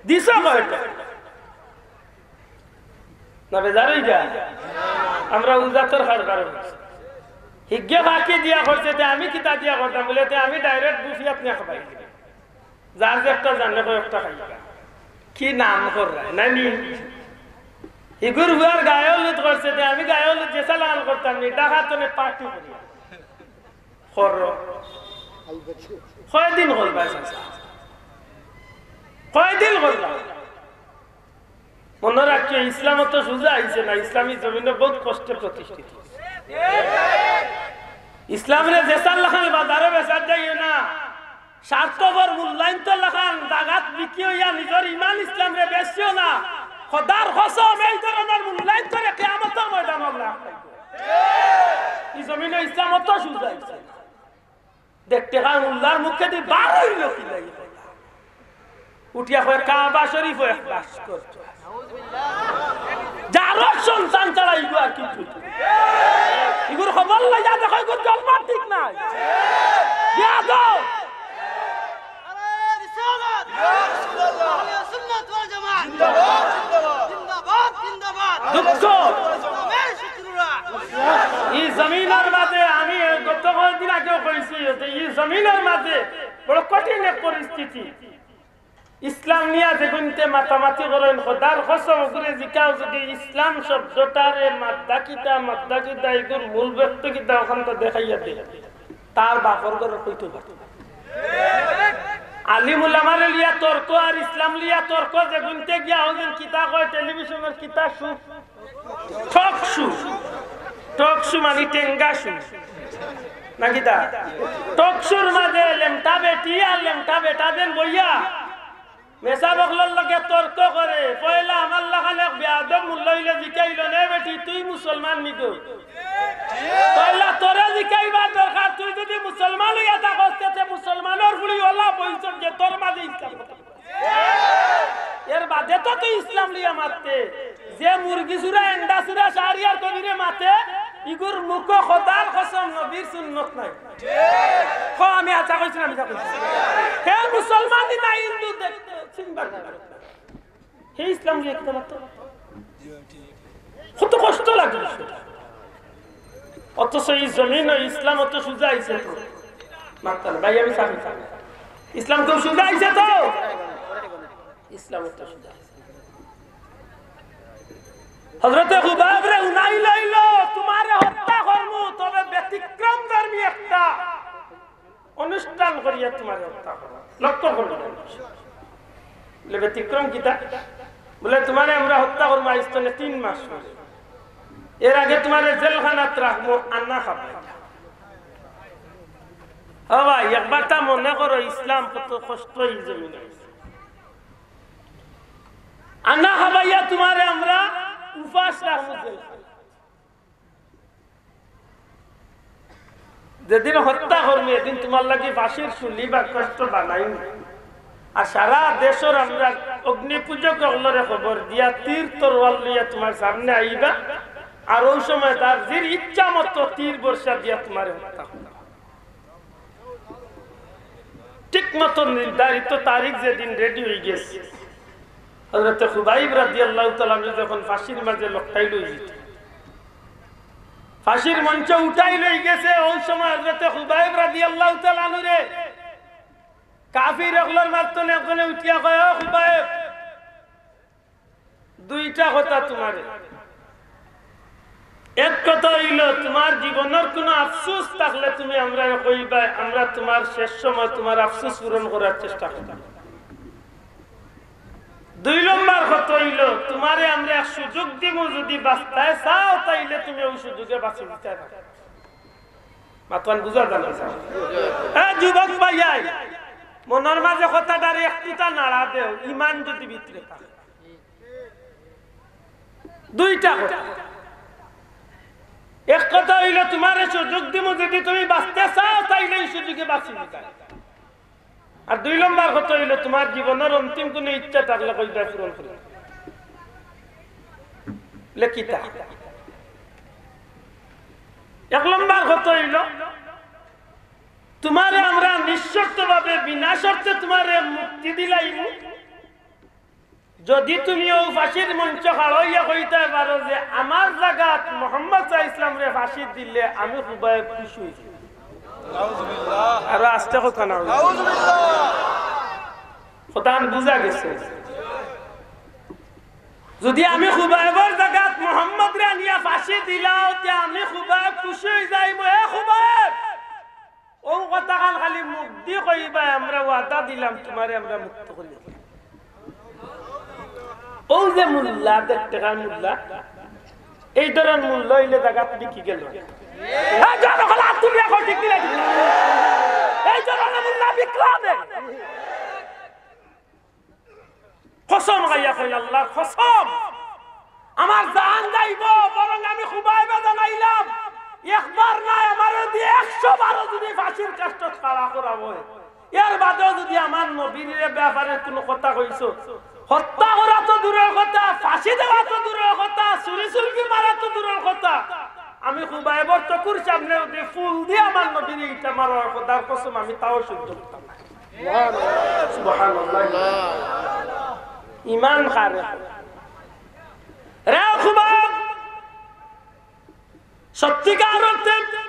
দিছো কয় টেকা? না বেজার অই যায়? আমরা উজাতর কারবার অইছে। হিগে ফাঁকি দিয়া করছে, তে আমি কিতা দিয়া করতাম? বলে, তে আমি direct বুফিয়াত নিয়া খাবাই দিমু। যার যে একটা জানে কয় একটা খাইবা। কি নাম কররা, নানি? হিগুর হুয়ার গায়ে হলুদ করছে, তে আমি গায়ে হলুদ যেছা লাখান করতাম নি, ঢাকা তনে party করিয়া। করো। কয়দিন করবা চাচা? কয়দিন করবা? মনো রাখিও, ইসলাম অত সুজা আইছে না, ইসলাম ই জমিনো বউত কষ্টে প্রতিষ্ঠিত অইছে। ইসলামরে যেছার লাখান বাজারো বেচাত যাইও না, স্বার্থপর মূল্যায়ন্তর লাখান জাগাত বিকি অইয়া নিজর ইমান ইসলামরে বেচিও না। খোদার কসম, এই ধরনর মূল্যায়ন্তরে কিয়ামতর ময়দানো আল্লায় পাইবো। ই জমিনো ইসলাম অত সুজা আইছে না। দেখতে খান উল্লার মুখেদি বার অইলো কি লাগি? উঠিয়া কয়, "কাবা শরীফো এক ভাস্কর্য।" যারর সন্তান ছাড়া ইগু আর কিচ্ছু। ইগুর খবর লইয়া দেখো, ইগুর জন্ম ঠিক নাই। বেয়াদব। আরে রিসালাত। আহলে সুন্নাত ওয়াল জামাত। জিন্দাবাদ, জিন্দাবাদ। জিন্দাবাদ, জিন্দাবাদ। দুঃখ। ইসলামের শত্রুরা। ই জমিনর মাঝে আমি গত কয়েকদিন আগেও কইছি যে ই জমিনর মাঝে বড় কঠিন এক পরিস্থিতি। ইসলাম নিয়া যেগুনতে মাতামাতি করইন, খোদার কসম, ওগুরে জিকাও যদি ইসলাম শব্দটারে মাদ্দা কিতা, মাদ্দা কিতা, এগুর মূল ব্যক্তি কিতা, ওখান তো দেখাইয়া দে। তার বাপর ঘরে কইতো পারতো না। আলিম উলামারে লিয়া তর্ক আর ইসলাম লিয়া তর্ক, যেগুনতে গিয়া ওদিন কিতা কয়, টেলিভিশনর কিতা শু, টক শু। টক শু মানে টেঙ্গা শু। নাকি দা? টক শুর মাঝে লেমটা বেটি আর লেমটা বেটা যেন বইয়া মেসাব অকলর লগে তর্ক করে। পয়লা আমার লাখান এক বেয়াদব মুল্লা অইলে জিকাইলো, "নে বেটি, তুই মুসলমান নি গো?" পয়লা তোরে জিকাইবার দরকার, তুই যদি মুসলমান অইয়া থাকস, তে মুসলমানর ফুড়ি ওলা বইছস যে তোর মাঝে ইসলাম। এর বাদে তো তুই ইসলাম লিয়া মাততে। যে মুরগি চুরা, এন্ডা চুরা, শাহরিয়ার কবিরে মাতে, ইগুর মুখো খোদার কসম নবীর সুন্নত নাই। হ, আমি হাছা কইছি না মিছা কইছি? হে মুসলমান নি না হিন্দু, দেখ, চিনবার না। হে ইসলাম লিয়া কিতা মাততো? কত কষ্ট লাগে। অথচ ই জমিনো ইসলাম অত সুজা আইছে তো। মাততা না, ভাই, আমি সামনে সামনে। ইসলাম খুব সুজা আইছে তো। ইসলাম অত সুজা আইছে। হযরতে খুবাইবরে হুনাই লইলো, "তুমারে হত্যা করমু, তবে ব্যতিক্রম ধর্মী একটা অনুষ্ঠান করিয়া তুমারে হত্যা করমু।" লক্ষ্য করো। বলে, "ব্যতিক্রম কিতা?" বলে, "তুমারে আমরা হত্যা করমু আইজ তনে তিন মাস পরে। এর আগে তুমারে জেলখানাত রাখমু, আনা খাবাইয়া।" ও ভাই, একবার তা মনে করো, ইসলাম কত কষ্ট ই জমিনো আইছে। আনা খাবাইয়া তুমারে আমরা উপাস রাখমু জেলখানাত। যেদিন হত্যা করমু, এদিন তুমার লাগি ফাঁসির শুলি বা কষ্ট বানাইমু। আর সারা দেশর আমরা অগ্নিপূজক অকলরে খবর দিয়া তীর তরোয়াল লইয়া তুমার সামনে আইবা, আর ওই সময় তার জির ইচ্ছা মতো তীর বর্ষা দিয়া তুমারে হত্যা করবা। ঠিক মতো নির্ধারিত তারিখ যেদিন রেডি অই গেছে, হযরতে খুবাইব রাদিয়াল্লাহু তাআলা আনহু যখন ফাঁসির মাঝে লটকাইল অইযিত, ফাঁসির মঞ্চে উঠাই লই গেছে। অউ সময় হযরতে খুবাইব রাদিয়াল্লাহু তাআলা আনহুরে কাফির অকলর মাঝখানো একজনে উঠিয়া কয়, "ও খুবাইব, দুইটা কথা তুমারে। এক কথা অইলো, তুমার জীবনর কুনু আফসোস থাকলে তুমি আমরারে কইবায়, আমরা তুমার শেষ সময় তুমার আফসোস পূরণ করার চেষ্টা করমু। দুই নম্বর কথা অইলো, তুমারে আমরা এক সুযোগ দিমু, যুদি বাঁচতায় চাও, তাইলে তুমি অউ সুযোগে বাঁচি দিতায় পারো।" মাতখান বুঝা যায় না? এ যুবক ভাইয়াইন, মনর মাঝে কথাটারে একটুতা নাড়া দেও, ইমান যুদি ভিতরে থাকে। দুইটা কথা। এক কথা অইলো, তুমারে সুযোগ দিমু, যুদি তুমি বাঁচতে চাও, তাইলে ই সুযোগে বাঁচি দিতায়। আর দুই নম্বর কথা অইলো, তুমার জীবনর অন্তিম কুনু ইচ্ছা থাকলে কইবায়, পূরণ করি। লেখিতা। এক নম্বর কথা অইলো, তুমারে আমরা নিঃশর্তভাবে, বিনা শর্তে তুমারে মুক্তি দিলাইমু, যুদি তুমি অউ ফাঁসির মঞ্চো খাড়া অইয়া কইতায় পারো যে, "আমার জাগাত মোহাম্মদ সাল্লাল্লাহু আলাইহি ওয়াসাল্লামরে ফাঁসি দিলে আমি খুবাইব খুশি অইমু।" নাউজুবিল্লাহ। আরো আস্তে কথা না। নাউজুবিল্লাহ। কথাখান বুঝা গেছে? যুদি আমি খুবাইবর জাগাত মোহাম্মদরে আনিয়া ফাঁসি দিলাও, তে আমি খুবাইব খুশি অইযাইমু, "এ খুবাইব, অউ কথাখান খালি মুখদি কইবায়, আমরা ওয়াদা দিলাম তুমারে আমরা মুক্ত করিয়া দিলাম।" অউ যে মুল্লা, দেড় টেকার মুল্লা, এই ধরন মুল্লা অইলে জাগাত বিকি গেলো। এই ধরন অকল আত তুলিয়া কও, ঠিক নি না? এই ধরন মুল্লা বিকলা নে। কসম খাইয়া কই, আল্লার কসম, আমার জান যাইবো, বরং আমি খুবাইবে জানাইলাম, একবার নায়, আমারে যুদি একশো বারও যুদি ফাঁসির কাষ্ঠত খাড়া করা অয়, এর বাদেও যুদি আমার নবীর ব্যাপারে কুনু কথা কইছো, হত্যা করা তো দূরর কথা, ফাঁসি দেওয়া তো দূরর কথা, ছুরি-চুরকি মারা তো দূরর কথা, আমি খুবাইবর চকুর সামনে যুদি ফুল দি আমার নবীরে ইটা মারো, খোদার কসম, আমি তাও সহ্য করতাম না। সুবহানাল্লাহ। ইমান কারে? রে খুবাইব, সত্যিকার অর্থে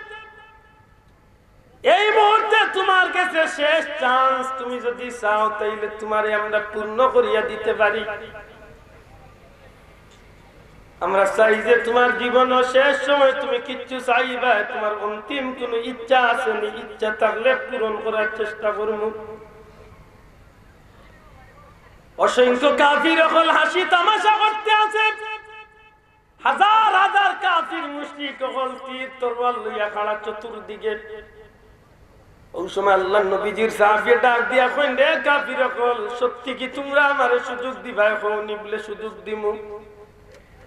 এই মুহূর্তে তুমার গেছে শেষ chance, তুমি যুদি চাও তাইলে তুমারে আমরা পূর্ণ করিয়া দিতে পারি। আমরা চাই যে তুমার জীবনর শেষ সময় তুমি কিচ্ছু চাইবায়, তুমার অন্তিম কুনু ইচ্ছা আছে নি, ইচ্ছা থাকলে পূরণ করার চেষ্টা করমু। অসংখ্য কাফির অকল হাসি তামাশা করতে আছে, হাজার হাজার কাফির মুশরিক অকল তীর তরোয়াল লইয়া খাড়া চতুর্দিকে। অউ সময় আল্লার নবীজির সাহাবীয়ে ডাক দিয়া কইন, "রে কাফির অকল, সত্যি কি তুমরা আমারে সুযোগ দিবায়? কও নি বুলে সুযোগ দিমু।"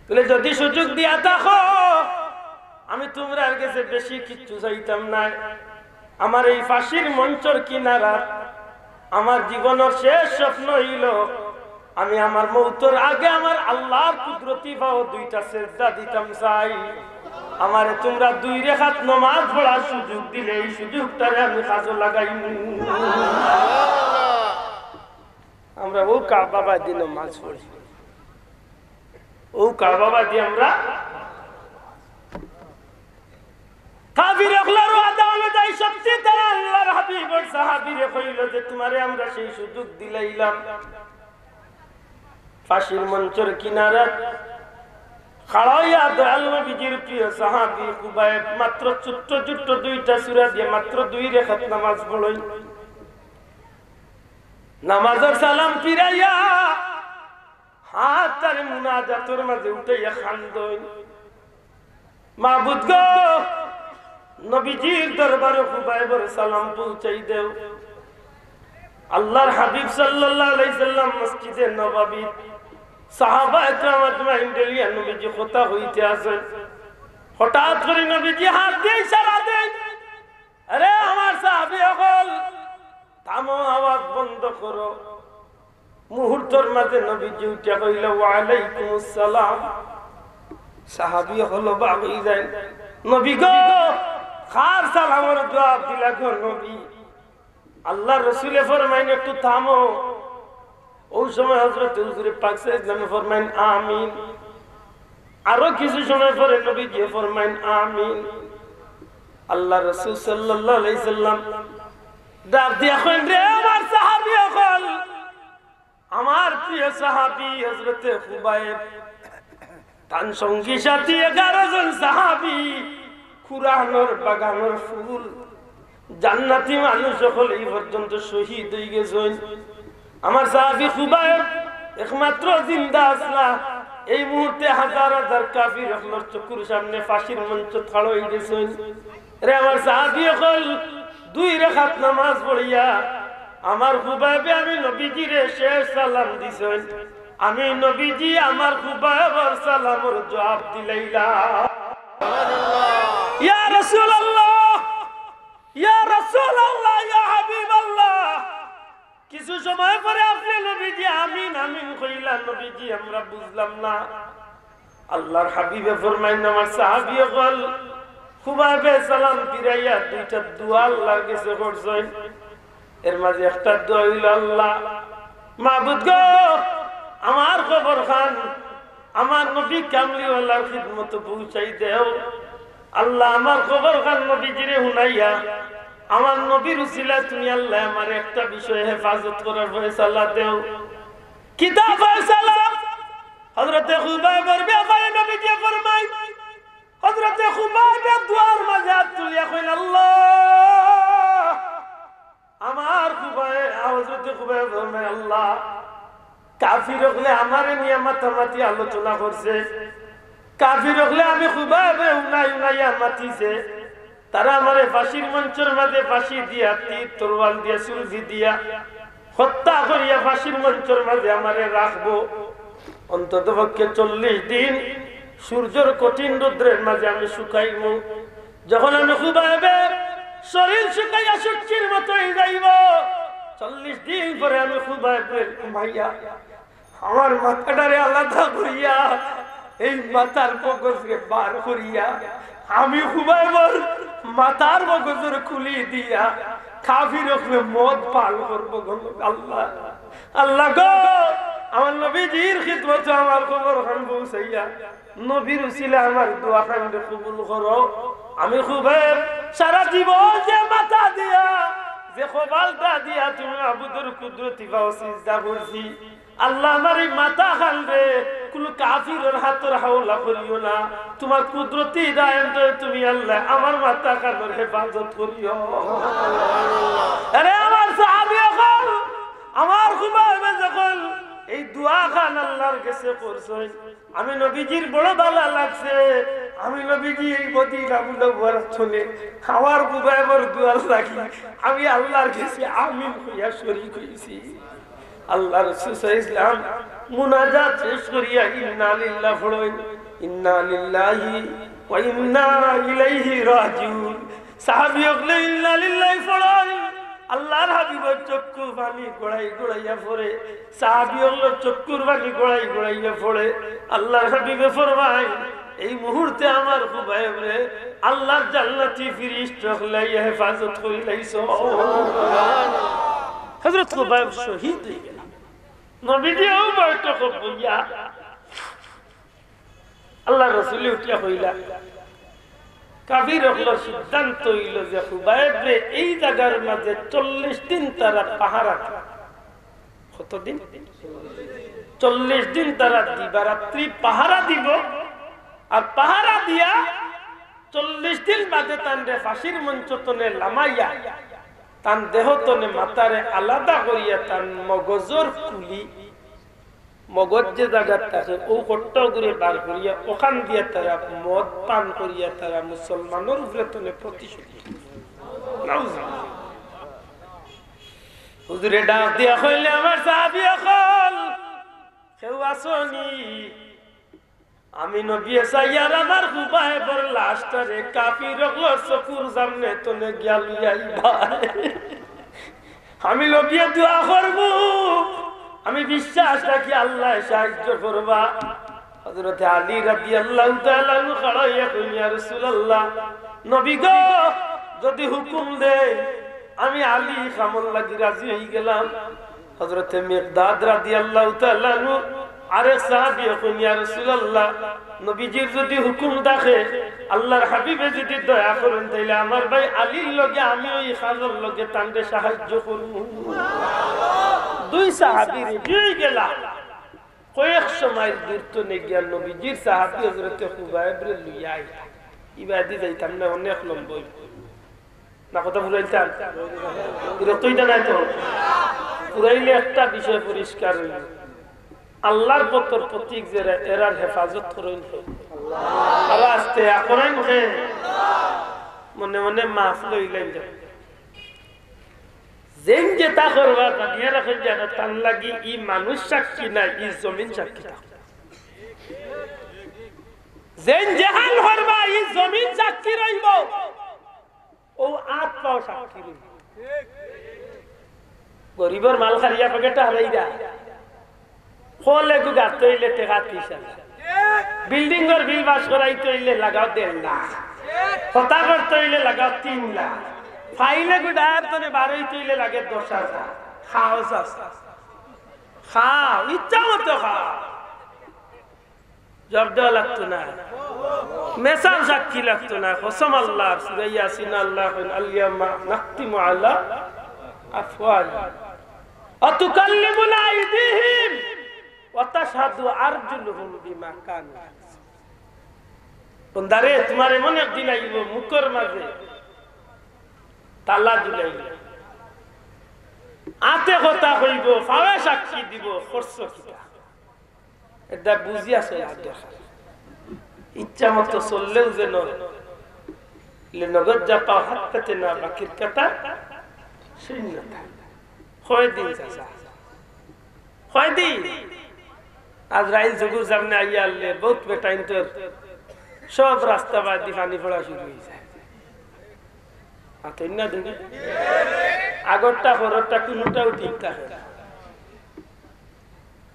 বুলে, "যুদি সুযোগ দিয়া থাকো, আমি তুমরার গেছে বেশি কিচ্ছু চাইতাম নায়।" আমার এই ফাঁসির মঞ্চর কিনারাত আমার জীবনর শেষ স্বপ্ন অইলো, আমি আমার মউতর আগে আমার আল্লার কুদরতি পাও দুইটা সেজদা দিতাম চাই। আমারে তুমরা দুই রেখাত নমাজ পড়ার সুযোগ দিলে এই সুযোগটারে আমি কাজো লাগাইমু। আমরা অউ কাবা বাদি নমাজ পড়ি, অউ কাবা বাদি আমরা কাফির অকলর ওয়াদা অনুযায়ী সত্যি তারা আল্লার হাবিবর সাহাবীরে কইলো যে, "তুমারে আমরা সেই সুযোগ দিলাইলাম।" ফাঁসির মঞ্চর কিনারাত খাড়া অইয়া দয়াল নবীজির প্রিয় সাহাবী খুবাইব মাত্র ছোট্ট ছোট্ট দুইটা সূরা দিয়া মাত্র দুই রেখাত নামাজ পড়ইন। নামাজর সালাম ফিরাইয়া হাত তার মুনাজাতর মাঝে উঠাইয়া কান্দইন, "মাবুদ গো, নবীজির দরবারো খুবাইবর সালাম পৌঁছাই দেও।" আল্লার হাবিব সাল্লাল্লাহু আলাইহি সাল্লাম মসজিদে নববীত, সাহাবা একরাম আজমাইনরে লইয়া নবীজি কথা কইতে আছইন। হঠাৎ করি নবীজি হাত দিয়া ইশারা দেইন, "আরে আমার সাহাবী অকল, থামো, আওয়াজ বন্ধ করো।" মুহূর্তর মাঝে নবীজি উঠিয়া কইলা, "ওয়ালাইকুমুস সালাম।" সাহাবী অকল অবাক অইযাইন, "নবী গো, কার সালামর জুয়াব দিলা গো নবী?" আল্লার রসুলে ফরমাইন, "একটু থামো।" অউ সময় হযরতে হুজুরে পাক সাল্লাল্লাহু আলাইহি ওয়াসাল্লামে ফরমাইন, "আমিন।" আরো কিছু সময় পরে নবীজি ফরমাইন, "আমিন।" আল্লাহর রাসূল সাল্লাল্লাহু আলাইহি সাল্লাম ডাক দিয়া কইন, "রে আমার সাহাবী অকল, আমার প্রিয় সাহাবী হযরতে খুবাইব, তান সঙ্গী সাথী এগারো জন সাহাবী, কুরআনর বাগানর ফুল, জান্নাতি মানুষ অকল এই পর্যন্ত শহীদ অইগেছইন। আমার সাহাবী খুবাইব একমাত্র জিন্দা আছলা। এই মুহূর্তে হাজার হাজার কাফির অকলর চকুর সামনে ফাঁসির মঞ্চত খাড়া অইগেছইন। রে আমার সাহাবী অকল, দুই রাকাত নামাজ পড়িয়া আমার খুবাইবে আমি নবীজিরে শেষ সালাম দিছইন। আমি নবীজি আমার খুবাইবর সালামর জুয়াব দিলাইলাম।" ইয়া রাসূলুল্লাহ, ইয়া রাসূলুল্লাহ, ইয়া হাবিবাল্লাহ, কিছু সময় পরে আপনে নবীজি আমিন আমিন কইলা, নবীজি আমরা বুঝলাম না। আল্লাহর হাবিবে ফরমাইন, আমার সাহাবী অকল, খুবাইবে সালাম ফিরাইয়া দুইটা দোয়া আল্লাহর গেছে করছইন। এর মাঝে একটা দোয়া অইলো, "আল্লাহ, মাবুদ গো, আমার কবর খান আমার নবী কামলিওয়ালার খিদমতো পৌঁছাই দেও। আল্লাহ, আমার কবর খান নবীজিরে হুনাইয়া আমার নবীর উসিলায় তুমি আল্লাহ আমার একটা বিষয়ে হেফাজত করার ফয়সালা দেও।" কিতা ফয়সালা? হযরতে খুবাইবর ব্যাপারে নবীজি ফরমাইন, হযরতে খুবাইবে দোয়ার মাঝে আত তুলিয়া কইন, "আল্লাহ, আমার খুবাইব, হযরতে খুবাইব ফরমাইন, আল্লাহ, কাফির অকলে আমারে নিয়া মাতামাতি আলোচনা করছে, কাফির অকলে আমি খুবাইবরে হুনাই হুনাইয়া মাতিছে, তারা আমারে ফাঁসির মঞ্চর মাঝে ফাঁসি দিয়া, তীর তরোয়াল দিয়া, সুলফি দিয়া হত্যা করিয়া ফাঁসির মঞ্চর মাঝে আমারে রাখবো। অন্তত পক্ষে চল্লিশ দিন সূর্যর কঠিন রৌদ্রের মাঝে আমি শুকাইমু। যখন আমি খুবাইবে শরীর শুকাইয়া শুটকির মতো অই যাইবো, চল্লিশ দিন পরে আমি খুবাইবরে ঘুমাইয়া আমার মাথাটারে আলাদা করিয়া, এই মাথার মগজরে বার করিয়া, আমি খুবাইবর মাথার মগজর খুলি দিয়া কাফির অকলে মদ পান করবো গো আল্লাহ।" আল্লাহ গো, আমার নবীজির খিদমতো আমার কবর খান পৌঁছাইয়া নবীর উসিলায় আমার দোয়া খানরে কবুল করো। আমি খুবাইব সারা জীবন যে মাথা দিয়া, যে কপালটা দিয়া তুমি মাবুদর কুদরতি পাও সিজদা করছি, আল্লাহ, আমার এই মাথা খানরে কুনু কাফিরর হাতর হাওলা করিও না। তুমার কুদরতি দায়েম তুমি আল্লাহ আমার মাথা খানর হেফাজত করিও। আরে আমার সাহাবী অকল, আমার খুবাইবে যখন এই দোয়া খান আল্লাহর গেছে করছইন, আমি নবীজির বড় ভালা লাগছে। আমি নবীজি এই মদিনা মুনাওয়ারাত থনে আমার খুবাইবর দোয়ার লাগি আমি আল্লাহর গেছে আমিন কইয়া শরিক অইছি। আল্লাহর রাসূল সাল্লাল্লাহু আলাইহি ওয়াসাল্লাম মুনাজাত শেষ করিয়া ইন্না লিল্লাহ পড়ইন, ইন্না লিল্লাহি ওয়া ইন্না ইলাইহি রাজিউন। সাহাবী অকলে ইন্না লিল্লাহি পড়ইন, আল্লাহর হাবিবর চক্ষু পানি গড়াই গড়াইয়া পড়ে। সাহাবী অকলর চক্ষুর পানি গড়াই গড়াইয়া পড়ে। আল্লাহর হাবিবে ফরমাইন, এই মুহূর্তে আমার খুবাইবরে আল্লাহর জান্নাতি ফিরিস্তা অকলে হেফাজত করিলাইছইন। হযরত খুবাইব শহীদ অইগেলা। নবীজিও বৈঠকো বইয়া আল্লাহর রাসূলে উঠিয়া কইলা, কাফির অকলর সিদ্ধান্ত অইলো যে খুবাইবরে এই জাগার মাঝে চল্লিশ দিন তারা পাহারা দিবো। কতদিন? চল্লিশ দিন তারা দিবারাত্রি পাহারা দিবো। আর পাহারা দিয়া চল্লিশ দিন বাদে তানরে ফাঁসির মঞ্চ তনে লামাইয়া, তান দেহ তনে মাথারে আলাদা করিয়া তান মগজর কুলি, মগজ যে জাগাত থাকে, অউ খট্টা গুরে বার করিয়া, অখান দিয়া তারা মদ পান করিয়া তারা মুসলমানর উপরে তনে প্রতিশোধ নিবো। নাউজুবিল্লাহ। হুজুরে ডাক দিয়া কইলে, আমার সাহাবী অকল, কেউ আছো নি? আমি নবীয়ে চাইয়ার আমার খুবাইবর লাশটারে কাফির অকলর চকুর সামনে তনে গিয়া লইয়া আইবা। আমি নবীয়ে দোয়া করমু, আমি বিশ্বাস রাখি আল্লায় সাহায্য করবা। হযরতে আলী রাদিয়াল্লাহু তাআলা আনহু খাড়া অইয়া কইন, ইয়া রাসূলুল্লাহ, নবী গো, যদি হুকুম দেইন, আমি আলী ই কামর লাগি রাজি অইগেলাম। হযরতে মিকদাদ রাদিয়াল্লাহু তাআলা আনহু আরেক সাহাবীয়ে কইন, "ইয়া রাসূলুল্লাহ, নবীজির যুদি হুকুম থাকে, আল্লাহর হাবিবে যুদি দয়া করইন, তাইলে আমার ভাই আলীর লগে আমি ওই কাজর লগে তানরে সাহায্য করমু।" দুই সাহাবী রেডি অইগেলা। কয়েকশো মাইল দূর তনে গিয়া নবীজির সাহাবী হযরতে খুবাইবরে লইয়া আইলা। ইবাদি যাইতাম না, অনেক লম্বা অইবো। না, কথা ফুরাইতাম? বিরক্ত অইতা নায় তো? ফুরাইলে একটা বিষয় পরিষ্কার অইবো। আল্লাহর পথর প্রতীক যেরা, এরার হেফাজত করইন। আর আস্তে আকরাইন হে। মনে মনে মাফ লইলেন যে। যেইন যেতা করবা, জানিয়া রাখইন যেন তার লাগি ই মানুষ সাক্ষী নায়, ই জমিন সাক্ষী থাকো। যেইন যেহান করবা, ই জমিন সাক্ষী রইবো। ও আত পাও সাক্ষী রইবো। গরিবর মাল খারিয়া পকেটে হারাইরা। খোল এগু গাড়তে অইলে টেকা ত্রিশ হাজার। বিল্ডিংর বিল পাস করাইতে অইলে লাগাও দেড় লাখ। হতা করতে অইলে লাগাও তিন লাখ। ফাইল এগু ডায়ার তনে বারইতে অইলে লাগে দশ হাজার। খাও চাচা। খাও, ইচ্ছা মতো খাও। জবাব দেওয়া লাগতো না। মেসাব সাক্ষী লাগতো না। কসম আল্লাহর, সূরা ইয়াসিন আল্লাহ কইন, "আল ইয়াউমা নাখতিমু আলা আফওয়াহিহিম ওয়া তুকাল্লিমুনা আইদিহিম ওয়া তাশহাদু আরজুলুহুম বিমা কানু ইয়াকসিবুন।" বন্দারে, তুমার এমন একদিন আইবো, মুখর মাঝে তালা ঝুলাইবো, আতে কথা কইবো, পাওয়ে সাক্ষী দিবো, করছো কিতা? এটা বুঝিয়া চলা দরকার। ইচ্ছা মতো চললেও যেন লে নগদ যা পাও হাত পেতে না, বাকির কাটা শূন্যতা। কয়দিন চাচা? কয়দিন? আজরাইল চকুর সামনে আইয়া আনলে, বহুত বেটাইন্তর সব রাস্তা বাদ দি পানি পড়া শুরু অইযায়। আতই না দেখি? আগরটা পররটা কুনুটাও ঠিক থাকে না।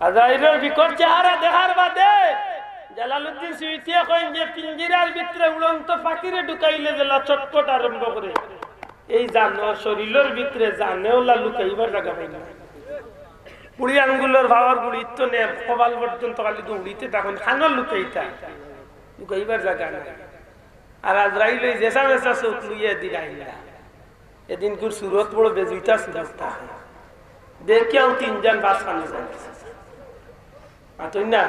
আজরাইলর বিকট চেহারা দেখার বাদে জালালউদ্দিন সুয়ুতিয়ে কইন যে পিঞ্জিরার ভিতরে উড়ন্ত পাখিরে ঢুকাইলে যেলা ছটফট আরম্ভ করে, এই জানোয়ার শরীলর ভিতরে জানেওলা লুকাইবার জাগা পায় না। কুড়ি আঙ্গুলর পাওর গুড়িত তো নে, কপাল পর্যন্ত খালি দৌড়িতে তখন খানো লুকাইতা, লুকাইবার জাগা নাই। আর আজরাইল ওই জেসা মেসা চোখ লইয়া এদিন আইলা। এদিনকুর সুরত বড় বেজুইতা সুরত থাকে। দেখিয়াও তিনজন বাস খানো যায়। আতই না?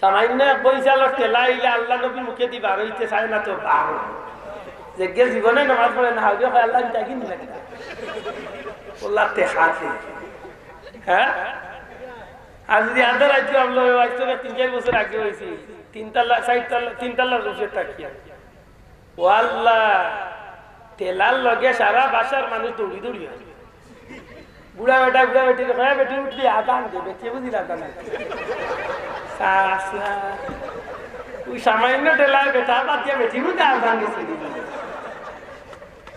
সামান্য এক বরিশালর ঠেলা আইলে আল্লাহ নবী মুখে দি বার অইতে চায় না তো বার। যে গে জীবনে নামাজ পড়ে না, হাউরে কয়, "আল্লাহ, আমি তাকে নিলাম না।" আল্লাহ তে হাতে। হ্যাঁ? আর যদি আধার আইতে আমরা ওই আজ থেকে তিন চার বছর আগে অইছি, তিন তালা, চার তালা, তিন তালার উপরে তাকিয়া। ও আল্লাহ, ঠেলার লগে সারা বাসার মানুষ দৌড়ি দৌড়ি আয়। বুড়া বেটা, বুড়া বেটি, কয়, "বেটি উঠবি, আদান দে, বেটি বুঝিল আদান দে।" চাচা, ওই সামান্য ঠেলায় বেটা বাদ দিয়া বেটি বুঝে আদান দিছে।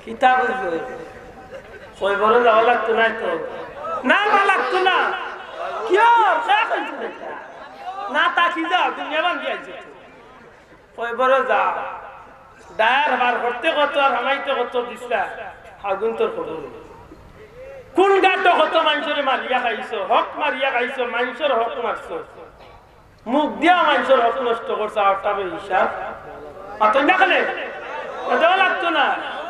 কিতা বুঝলো? কবরো যাওয়া লাগতো না তো? না, না লাগতো না। কিয়? কে কইছে এটা? না, তাকি যাও, দুনিয়া বান্ধি আইছে তো। কবরো যাও। ডায়ার বার করতে কত আর হামাইতে কত দিছলা, আগুন্তর কবর। কোন গাটো কত মানষরে মারিয়া খাইছো, হক মারিয়া খাইছো, মানষর হক মারছো। মুখ দিয়া মানষর হক নষ্ট করছো, আটটা হিসাব। আতই না কেনে? এটাও লাগতো না।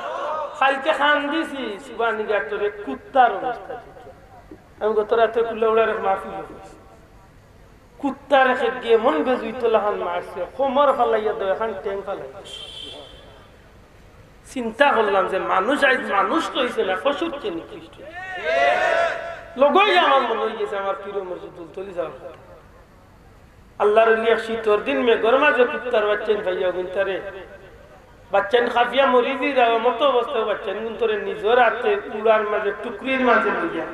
কালকে খান দিছি, সুবানি গাটরে কুত্তার অবস্থা দেখি। আমি গত রাতে কুল্লা উড়ার এক মাহফিল করছি। কুত্তার এক গিয়ে মন বেজুইতো লাখান মারছে, কোমর ফালাইয়া দেয়, এখন ঠেং ফালাই। চিন্তা করলাম যে মানুষ আইজ মানুষ তো অইছে না, পশুর চেয়ে নিকৃষ্ট। লগই আমার মনে অই গেছে আমার প্রিয় মসজিদ দুলতলি যাওয়ার কথা। আল্লাহর ওলি এক শীতর দিন মেঘর মাঝে কুত্তার বাচ্চাইন পাইয়া অগুইনতারে বাচ্চাইন খাফিয়া মরি দিরা, মতো অবস্থায় বাচ্চাইন গুনতরে নিজর আতে উড়ার মাঝে টুকরির মাঝে লইয়া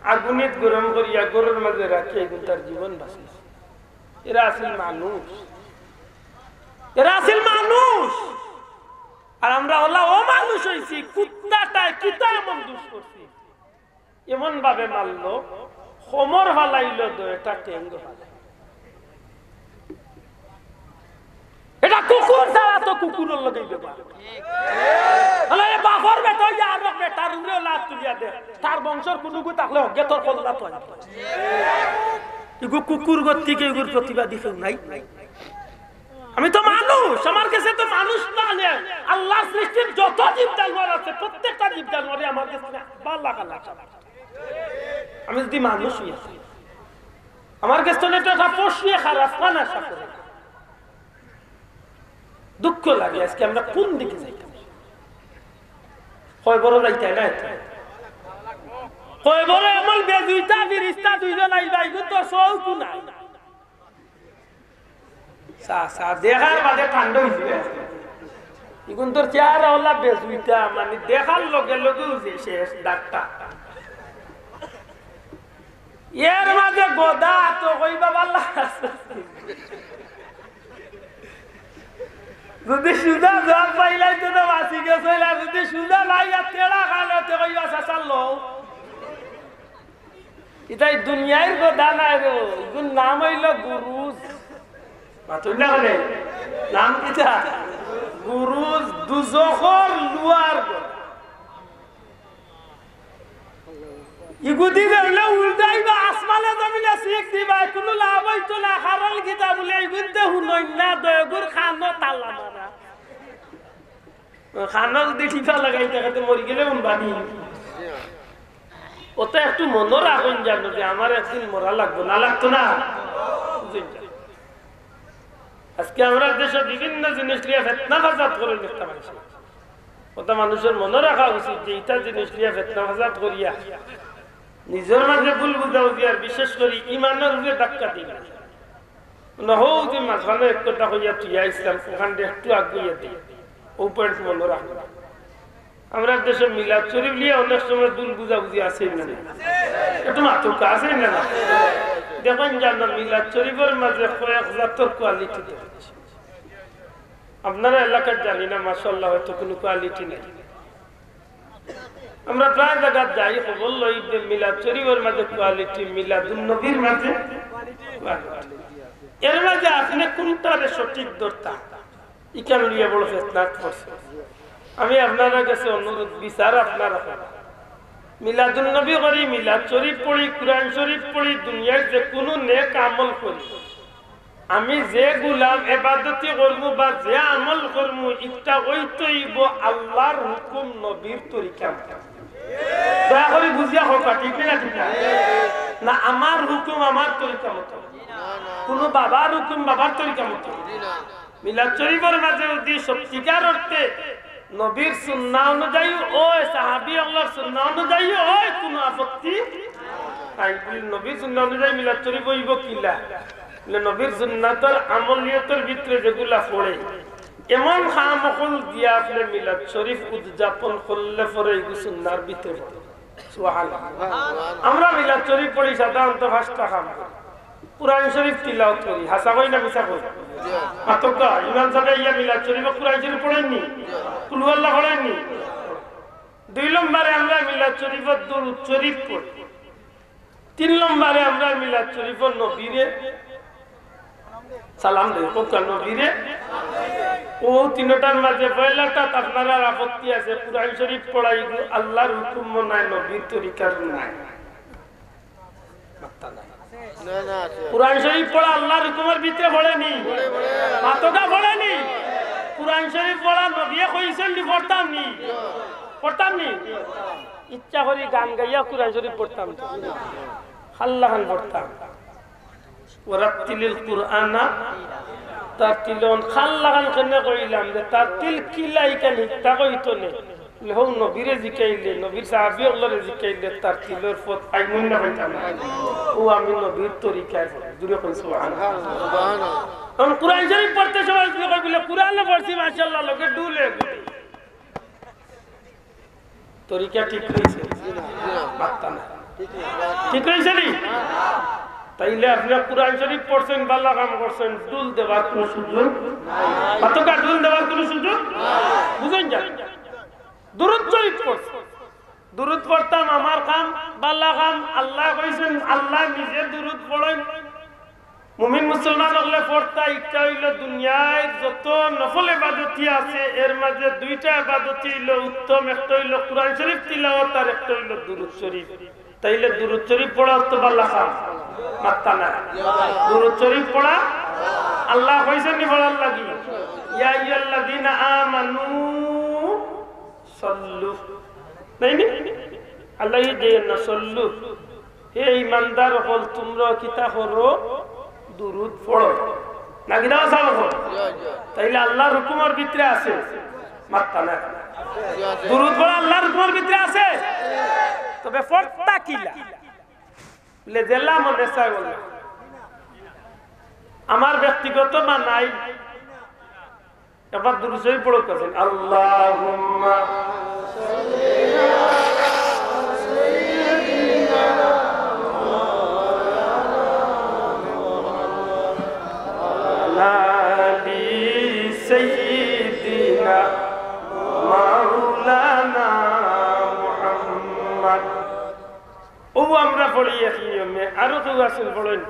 আগুনিত গরম করিয়া ঘরর মাঝে রাখিয়া এগুইনতার জীবন বাঁচাইছে। এরা আছিল মানুষ, এরা আছিল মানুষ। আর আমরা অলা অমানুষ অইছি, কুত্তাটায় কিতা এমন দুষ করছি? এমন ভাবে মারলো, কোমর ফালাইলো, দুইটা ঠেং ফালাইলো। এটা কুকুর ছাড়া তো কুকুরর লগে ব্যবহার। আরে বাপর বেটা, ইয়া আর বেটার উপরে লাত তুলিয়া দে। তার বংশর কুনুগু থাকলে হগে তোর কল্লা তো আইবো। ইগু কুকুর গতিকে ইগুর প্রতিবাদী কেউ নাই। আমি তো মানুষ, আমার গেছে তো মানুষ মানে আল্লাহর সৃষ্টির যত জীব জানোয়ার আছে, প্রত্যেকটা জীব জানোয়ারে আমার গেছে ভালা খানা চায়। আমি যদি মানুষ অই থাকি, আমার গেছে তো একটা পশুয়ে খারাপ খানা আশা করে। দুঃখ লাগে, আজকে আমরা কোন দিকে যাইতাম? কবরো যাইতায় না এতা? কবরো এমন বেজুইতা ফিরিস্তা দুইজন আইবা, ইগুর তো চউখও নাই। চা, চা, দেখার বাদে ঠান্ডা অইযিবা। ইগুনতর চেহারা অলা বেজুইতা, মানে দেখার লগে লগেউ যে শেষ ডাক্তার। এর মাঝে গদা তো কইবা ভালা আছে। যদি সুজা জবাব পাইলাইতে তো বাঁচি গেছইন, আর যদি সুজা নাই আর তেড়া খাইলে তো কইবা চাচা লও। ইতাই দুনিয়ার গদা নায় রে, ইগুর নাম অইলো গুরুজ। মাতুন না কেনে? নাম কিতা? গুরুজ, দুজখর লুয়ার গদা। ইগুদি ধরলে উল্টাইবা, আসমানে জমিনে শিক দিবা, কুনু লাভ অইতো না, কারণ কিতা বুলে, ইগুনতে হুনইন না, দয়গুর কানো তালা মারা। কানো যদি টিপা লাগাই থাকে, তে মরি গেলে হুনবানি। অতা একটু মনো রাখইন জানো যে আমার একদিন মরা লাগবো, না লাগতো না? বুঝইন? আজকে আমরার দেশো বিভিন্ন জিনিস লইয়া ফিতনা ফাসাদ করে দেখতাম পাইছি। অতা মানুষর মনো রাখা উচিত যে ইতা জিনিস লইয়া ফিতনা ফাসাদ করিয়া নিজর মাঝে ভুল বুঝাবুঝি আর বিশেষ করি ইমানর উপরে ধাক্কা দিবা। না হউ যে মাঝখানো এক কথা কইয়া তুই ইসলাম অখান একটু আগুইয়া দে, অউ point মনো রাখবা। আমরার দেশো মিলাদ শরিফ লইয়া অনেক সময় ভুল বুঝাবুঝি আছে না? একটু মাতুক্কা আছে না? দেখইন জানো, মিলাদ শরিফর মাঝে কয়েক জাতর quality দেখছি। আপনারার এলাকাত জানি না, মাশাআল্লাহ, হয়তো কুনু quality নাই। আমরা প্রায় জাগাত যাই, খবর লই যে মিলাদ শরিফর মাঝে quality, মিলাদুন নবীর মাঝে quality। এর মাঝে আপনে কুনটারে সঠিক ধরতা, ইখান লইয়া বড় ফিতনাত পড়ছে। আমি আপনারার গেছে অনুরোধ, বিচার আপনারা করবা। মিলাদুন নবী করি, মিলাদ শরিফ পড়ি, কুরআন শরিফ পড়ি, দুনিয়ার যে কুনু নেক আমল করি, আমি যেগুলা এবাদতি করমু বা যে আমল করমু, ইটা অইতো অইবো আল্লাহর হুকুম, নবীর তরিকা মতো। দয়া করি বুঝিয়া কউক্কা, ঠিক না, ঠিক না? না, আমার হুকুম আমার তরিকা মতো, কুনু বাবার হুকুম বাবার তরিকা মতো। মিলাদ শরিফর মাঝে যদি সত্যিকার অর্থে নবীর সুন্নাহ অনুযায়ী অয়, সাহাবী অকলর সুন্নাহ অনুযায়ী অয়, কুনু আপত্তি নাই। নবীর সুন্নাহ অনুযায়ী মিলাদ শরিফ অইবো কিলা? বলে, নবীর সুন্নাতর আমলিয়তর ভিতরে যেগুলা পড়ে, এমন কাম অকল দিয়া আপনে মিলাদ শরিফ উদযাপন করলে পরে ইগু সুন্নার ভিতরে পড়ে। সুবহানাল্লাহ। আমরা মিলাদ শরিফ পড়ি সাধারণত পাঁচটা কাম করি। কুরআন শরিফ তিলাওয়াত করি, হাছা কই না মিছা কই? মাতুক্কা, ইমাম সাবে ইয়া মিলাদ শরিফো কুরআন শরিফ পড়ইন নি? কুলহু আল্লাহ পড়ইন নি? দুই নম্বরে আমরা মিলাদ শরিফো দুরুদ শরিফ পড়ি। তিন নম্বরে আমরা মিলাদ শরিফো নবীরে সালাম দেই, কউক্কা নবীরে। অউ তিনটার মাঝে পয়লাটাত আপনারার আপত্তি আছে, কুরআন শরিফ পড়া ইগু আল্লাহর হুকুমও নায়, নবীর তরিকার নায়। মাত্তা নাই। না, না, আছে। কুরআন শরিফ পড়া আল্লাহর হুকুমর ভিতরে পড়ে নি? মাতুক্কা পড়ে নি? কুরআন শরিফ পড়া নবীয়ে কইছইন নি পড়তাম নি? পড়তাম নি? ইচ্ছা করি গান গাইয়া কুরআন শরিফ পড়তাম তো। খাল্লাখান পড়তাম। ওয়ারাত্তিলিল কুরআনা তারতিলা। খাল্লাখান কেনে কইলাম যে তারতিল কিলা ইখান হিকতা কইতো নে। বলে, হউ নবীরে জিকাইলে, নবীর সাহাবী অকলরে জিকাইলে তারতিলর পথ পাইমু না পাইতাম না? অউ আমি নবীর তরিকায় পড়ি। জুরে কইন সুবহানাল্লাহ। সুবহানাল্লাহ। অখন কুরআন শরিফ পড়তে সময় যদি কই বলে, কুরআনো পড়ছি মাশাআল্লাহ, লগে ডুল অইগেছে। তরিকা ঠিক অইছে? মাত্তা নাই। ঠিক অইছে নি? তাইলে আপনে কুরআন শরিফ পড়ছইন, ভালা কাম করছইন, ডুল দেবার কুনু সুযোগ? মাতুক্কা, ডুল দেবার কুনু সুযোগ? বুঝইন যান। দুরুদ শরিফ পড়ছইন, দুরুদ পড়তাম আমার কাম, ভালা কাম, আল্লায় কইছইন, আল্লায় নিজে দুরুদ পড়ইন। মুমিন মুসলমান অকলে পড়তা, ইটা অইলো দুনিয়ার যত নফল ইবাদতি আছে, এর মাঝে দুইটা ইবাদতি অইলো উত্তম, একটা অইলো কুরআন শরিফ তিলাওয়াত, আর একটা অইলো দুরুদ শরিফ। তাইলে দুরুদ শরিফ পড়া তো ভালা কাম। মাত্তা না। দুরুদ শরীফ পড়া, আল্লায় কইছইন নি পড়ার লাগি? ইয়া আইয়ুহাল্লাযীনা আমানু সাল্লু। নায় নি? আল্লায় কইছইন না সাল্লু। হে ইমানদার অকল, তুমরা কিতা করো? দুরুদ পড়ো। না কিতা আছে? তাইলে আল্লার হুকুমর ভিতরে আছে। মাত্তা না। দুরুদ পড়া আল্লার হুকুমর ভিতরে আছে। তবে পড়তা কিলা? বুলে, যেলা মনে চায় বলে। আমার ব্যক্তিগত মানাই, একবার দুরুদ শরীফ পড়ো, আল্লাহুম্মা আলা আলি সাইয়্যিদিনা মাওলানা মুহাম্মদ। ও আমরা পড়ি এক নিয়মে, আরো কেউ আছইন পড়ইন।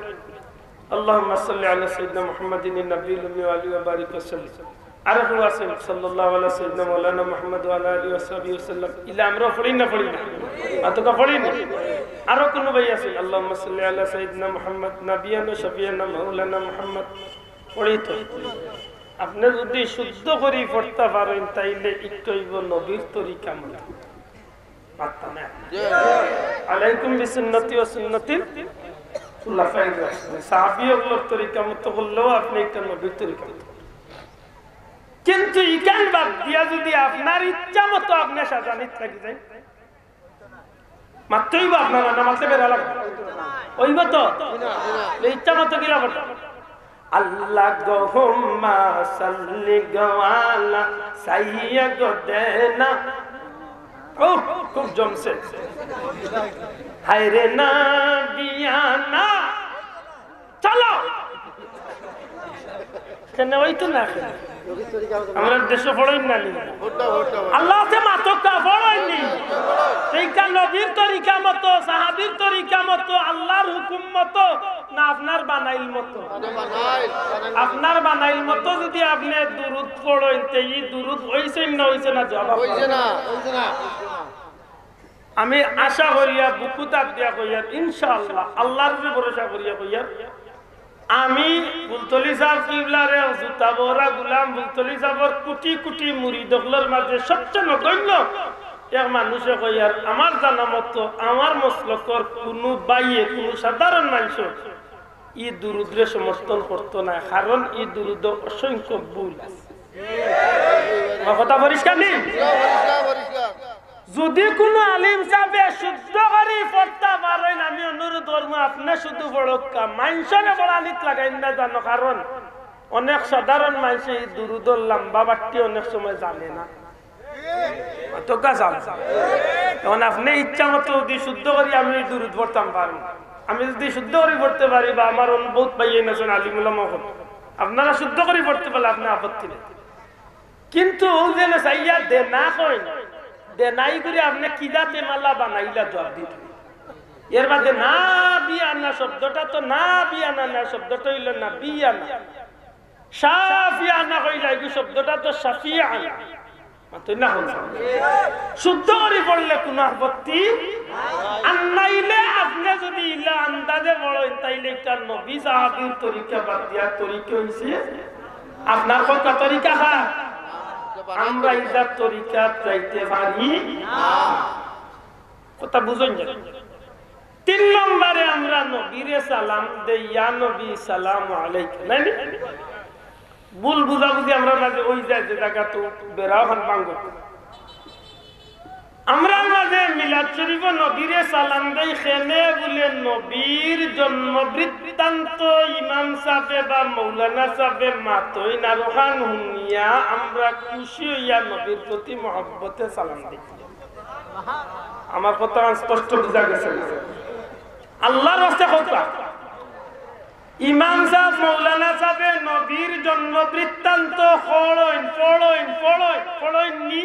আল্লাহুম্মা সাল্লি আলা সাইয়্যিদিনা মুহাম্মাদিন নাবিয়্যিল উম্মি ওয়া আলিহি ওয়া বারিক ওয়া সাল্লিম। আরো কেউ আছইন, সাল্লাল্লাহু আলা সাইয়্যিদিনা মাওলানা মুহাম্মদ ওয়া আলা আলিহি ওয়া সাহবিহি ওয়া সাল্লাম। ইলা আমরা পড়ি না, পড়ি না? অতকা পড়ি না? আরো কুনু ভাই আছইন, আল্লাহুম্মা সাল্লি আলা সাইয়্যিদিনা মুহাম্মাদ নাবিয়্যিনা শাফিয়্যিনা মাওলানা মুহাম্মাদ। পড়ি তো। আপনে যুদি শুদ্ধ করি পড়তা পারইন, তাইলে ইটা অইবো নবীর তরিকা মতো। পারতা না। আলাইকুম বিসুন্নতি ওয়া সুন্নতিল খুলাফায়ে রাশিদিন। সাহাবী অকলর তরিকা মতো করলেও আপনে ইটা নবীর তরিকা মতো। কিন্তু ইখান বাদ দিয়া যুদি আপনার ইচ্ছা মতো আপনে সাজানিত লাগি যাইন, মাততে অইবো আপনারা, না মাতলে বেড়া লাগবো? অইবো তো? ইচ্ছা মতো কিলা করতা? আল্লাহুম্মা সাল্লি আলা সাইয়্যিদিনা। ও, খুব জমছে। হায়রে নাবিয়ানা। চলো। কেনে অইতো না কেনে? আমরার দেশো পড়ইন না নি? আল্লাহ আছে মাতউক্কা, পড়ইন নি? সেইটা নবীর তরিকা মতো, সাহাবীর তরিকা মতো, আল্লাহর হুকুম মতো, না আপনার বানাইল মতো? আপনার বানাইল মতো যুদি আপনে দুরুদ পড়ইন, তে ই দুরুদ অইছে না অইছে না? জবাব অইছে না। আমি আশা করিয়ার, বুকুত আত দিয়া কইয়ার, ইনশাআল্লাহ, আল্লাহর উপরে ভরসা করিয়া কইয়ার, আমি ফুলতলি সাব কিবলার এক জুতা বহরা গুলাম, ফুলতলি সাবর কুটি কুটি মুরিদ অকলর মাঝে সবচে নগণ্য এক মানুষে কইয়ার, আমার জানা মতো, আমার মসলকর কুনু ভাইয়ে, কুনু সাধারণ মানষে ই দুরুদরে সমর্থন করতো না, কারণ ই দুরুদো অসংখ্য ভুল আছে। আমার কথা পরিষ্কার নি? যুদি কুনু আলিম সাবে শুদ্ধ করি পড়তা পারইন, আমি অনুরোধ করমু, আপনে শুধু পড়উক্কা, মানষরে পড়ানিত লাগাইন না জানো, কারণ অনেক সাধারণ মানষে ই দুরুদর লম্বা বাট্টি অনেক সময় জানে না। অতকা জানে। এখন আপনে ইচ্ছা মতো যুদি শুদ্ধ করি আমি ই দুরুদ পড়তাম পারি, আমি যুদি শুদ্ধ করি পড়তে পারি, বা আমার অন্য বউত ভাইয়াইন আছইন আলিম উলামা অকল, আপনারা শুদ্ধ করি পড়তে পারলে আপনে আপত্তি নাই। কিন্তু অউ যে না চাইয়া দেনা কইন, দেনাই করি আপনে কি জাতে মালা বানাইলা জবাব দিতে। এর বাদে নাবিয়ানা শব্দটা তো নাবিয়ানা না, শব্দটা অইলো নাবিয়ানা। শাফিয়ানা কইলা, এই শব্দটা তো শাফিয়ানা। মাতইন না কেনে? শুদ্ধ করি পড়লে কুনু আপত্তি আর নাইলে আপনে যুদি ইলা আন্দাজে পড়ইন, তাইলে ইটা নবী সাহাবীর তরিকা বাদ দিয়া তরিকা অইছে আপনার কথা তরিকা। হ্যাঁ, আমরা ইটার তরিকাত যাইতে পারি না। কথা বুঝইন না? তিন নম্বরে আমরা নবীরে সালাম দেই, "ইয়া নবী সালাম আলাইকা।" নায় নি? ভুল বুঝাবুঝি আমরার মাঝে অই যায় যে জাগাত বেড়া অখান ভাঙ্গো। আমরার মাঝে মিলাদ শরীফো নবীরে সালাম দেই, কেনে বুলে নবীর জন্ম বৃত্তান্ত ইমাম সাবে বা মৌলানা সাবে মাতইন, আর অখান হুনিয়া আমরা খুশি অইয়া নবীর প্রতি মহব্বতে সালাম দেই। আমার কথা স্পষ্ট বুঝা গেছে না? আল্লাহর ওয়াস্তে কউক্কা। ইমাম সাব, মৌলানা সাবে নবীর জন্ম বৃত্তান্ত পড়ইন, পড়ইন, পড়ইন, পড়ইন নি?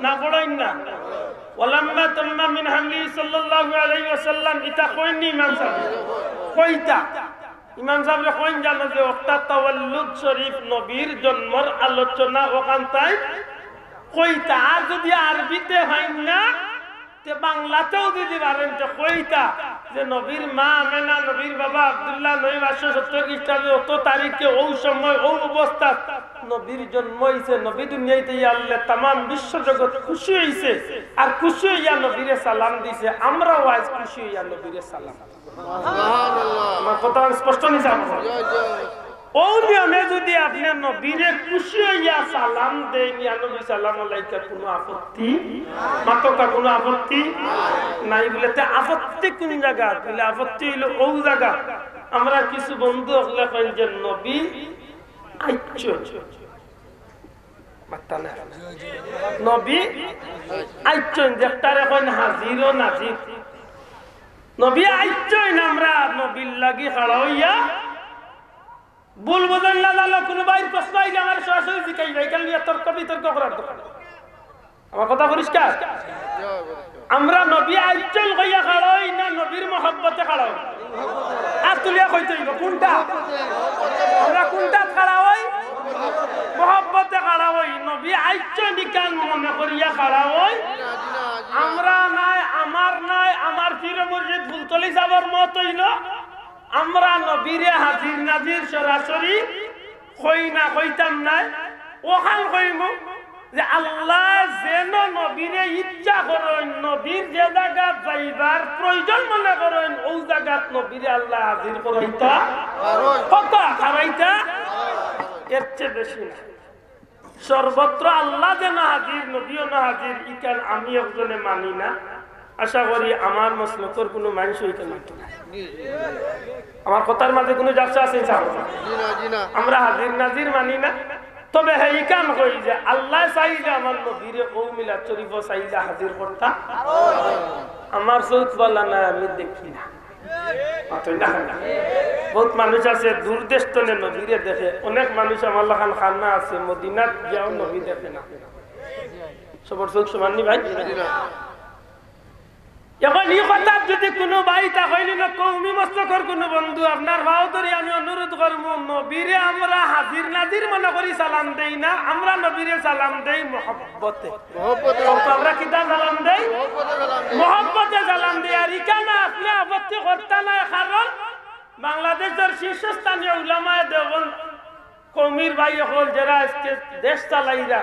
না পড়ইন না? ওয়ালাম্মা তাম্মা মিন হামলিহি সাল্লাল্লাহু আলাইহি ওয়াসাল্লাম, ইটা কইন নি ইমাম সাবে? কইতা। ইমাম সাবরে কইন জানো যে অক্তা তাওয়াল্লুদ শরীফ, নবীর জন্মর আলোচনা অখান তাইন কইতা। আর যুদি আরবিতে পাইন না, তে বাংলাতেও যদি পারেন, তে কইতা যে নবীর মা আমেনা, নবীর বাবা আব্দুল্লাহ, নবী পাঁচশো সত্তর খ্রিস্টাব্দে অত তারিখে, অউ সময়, অউ অবস্থাত নবীর জন্ম অইছে, নবী দুনিয়াইত আইয়া আল্লাহ তামাম বিশ্বজগৎ খুশি অইছে, আর খুশি অইয়া নবীরে সালাম দিছে। আমরাও আইজ খুশি অইয়া নবীরে সালাম। আমার কথা স্পষ্ট নি? অউ নিয়মে যদি আপনে নবীরে খুশি অইয়া সালাম দেইন, ইয়া নবী সালাম আলাইকা, কুনু আপত্তি? মাতকা, কুনু আপত্তি নাই? বুলে, তে আপত্তি কুন জাগাত? বুলে, আপত্তি অইলো অউ জাগাত। আমরা কিছু বন্ধু অকলে কইন যে নবী আইচ্ছইন, মাত্তা না। নবী আইচ্ছইন, যেটারে কইন হাজির ও নাজির। নবী আইচ্ছইন, আমরা নবীর লাগি খাড়া অইয়া। ভুল বুঝইন না জানো, কুনু ভাইর প্রশ্ন আইলে আমারে সরাসরি জিকাইবা, ইখান লইয়া তর্ক বিতর্ক করার দরকার নাই। আমার কথা পরিষ্কার? আমরা নবী আইচ্ছইন কইয়া খাড়া অই না নবীর মহব্বতে খাড়া অই? আত তুলিয়া কইতে অইবো, কুনটা? আমরা কুনটাত খাড়া অই? মহব্বতে খাড়া অই। নবী আইচ্ছইন ইখান মনে করিয়া খাড়া অই। আমরা নায়, আমার নায়, আমার পীর মুর্শিদ ফুলতলি সাবর মত অইলো। আমরা নবীরে হাজির নাজির সরাসরি কই না, কইতাম নায়। অখান কইমু যে আল্লায় যেন নবীরে ইচ্ছা করইন, নবীর যে জাগাত যাইবার প্রয়োজন মনে করইন, অউ জাগাত নবীরে আল্লায় হাজির করাইতা, কথা খাড়াইতা, এর চেয়ে বেশি না। সর্বত্র আল্লাহ যেন হাজির, নবীও না হাজির, ইখান আমি একজনে মানি না। আশা করি আমার মসলকর কুনু মানুষ ইখান মানতো না। আমার কথার মাঝে কুনু ঝাপসা আছে, ইনশাআল্লাহ? জি না, জি না। আমরা হাজির নাজির মানি না। তবে হ্যাঁ, ইখান কই যে আল্লায় চাইলে আমার নবীরে অউ মিলাদ শরীফো চাইলে হাজির করতা। আমার চউখ বালা না, আমি দেখি না। মাতইন না, না। বউত মানুষ আছে দূর দেশ তনে নবীরে দেখে। অনেক মানুষ আমার লাখান কানা আছে, মদিনাত গিয়াও নবী দেখে না। সবর চউখ সমান নি ভাই? অখন ই কথাত যদি কুনু ভাই তা কইলি না, কওমি মসলকর কুনু বন্ধু, আপনার পাও ধরি আমি অনুরোধ করমু, নবীরে আমরা হাজির নাজির মনে করি সালাম দেই না, আমরা নবীরে সালাম দেই মহব্বতে। মহব্বতে। তো আমরা কিতা সালাম দেই? মহব্বতে সালাম দেই। মহব্বতে সালাম দেই। আর ইখানো আপনে আপত্তি করতা নায়, কারণ বাংলাদেশর শীর্ষস্থানীয় উলামায়ে দেওবন্দ কওমির ভাই অকল যেরা আইজকে দেশ চালাইরা,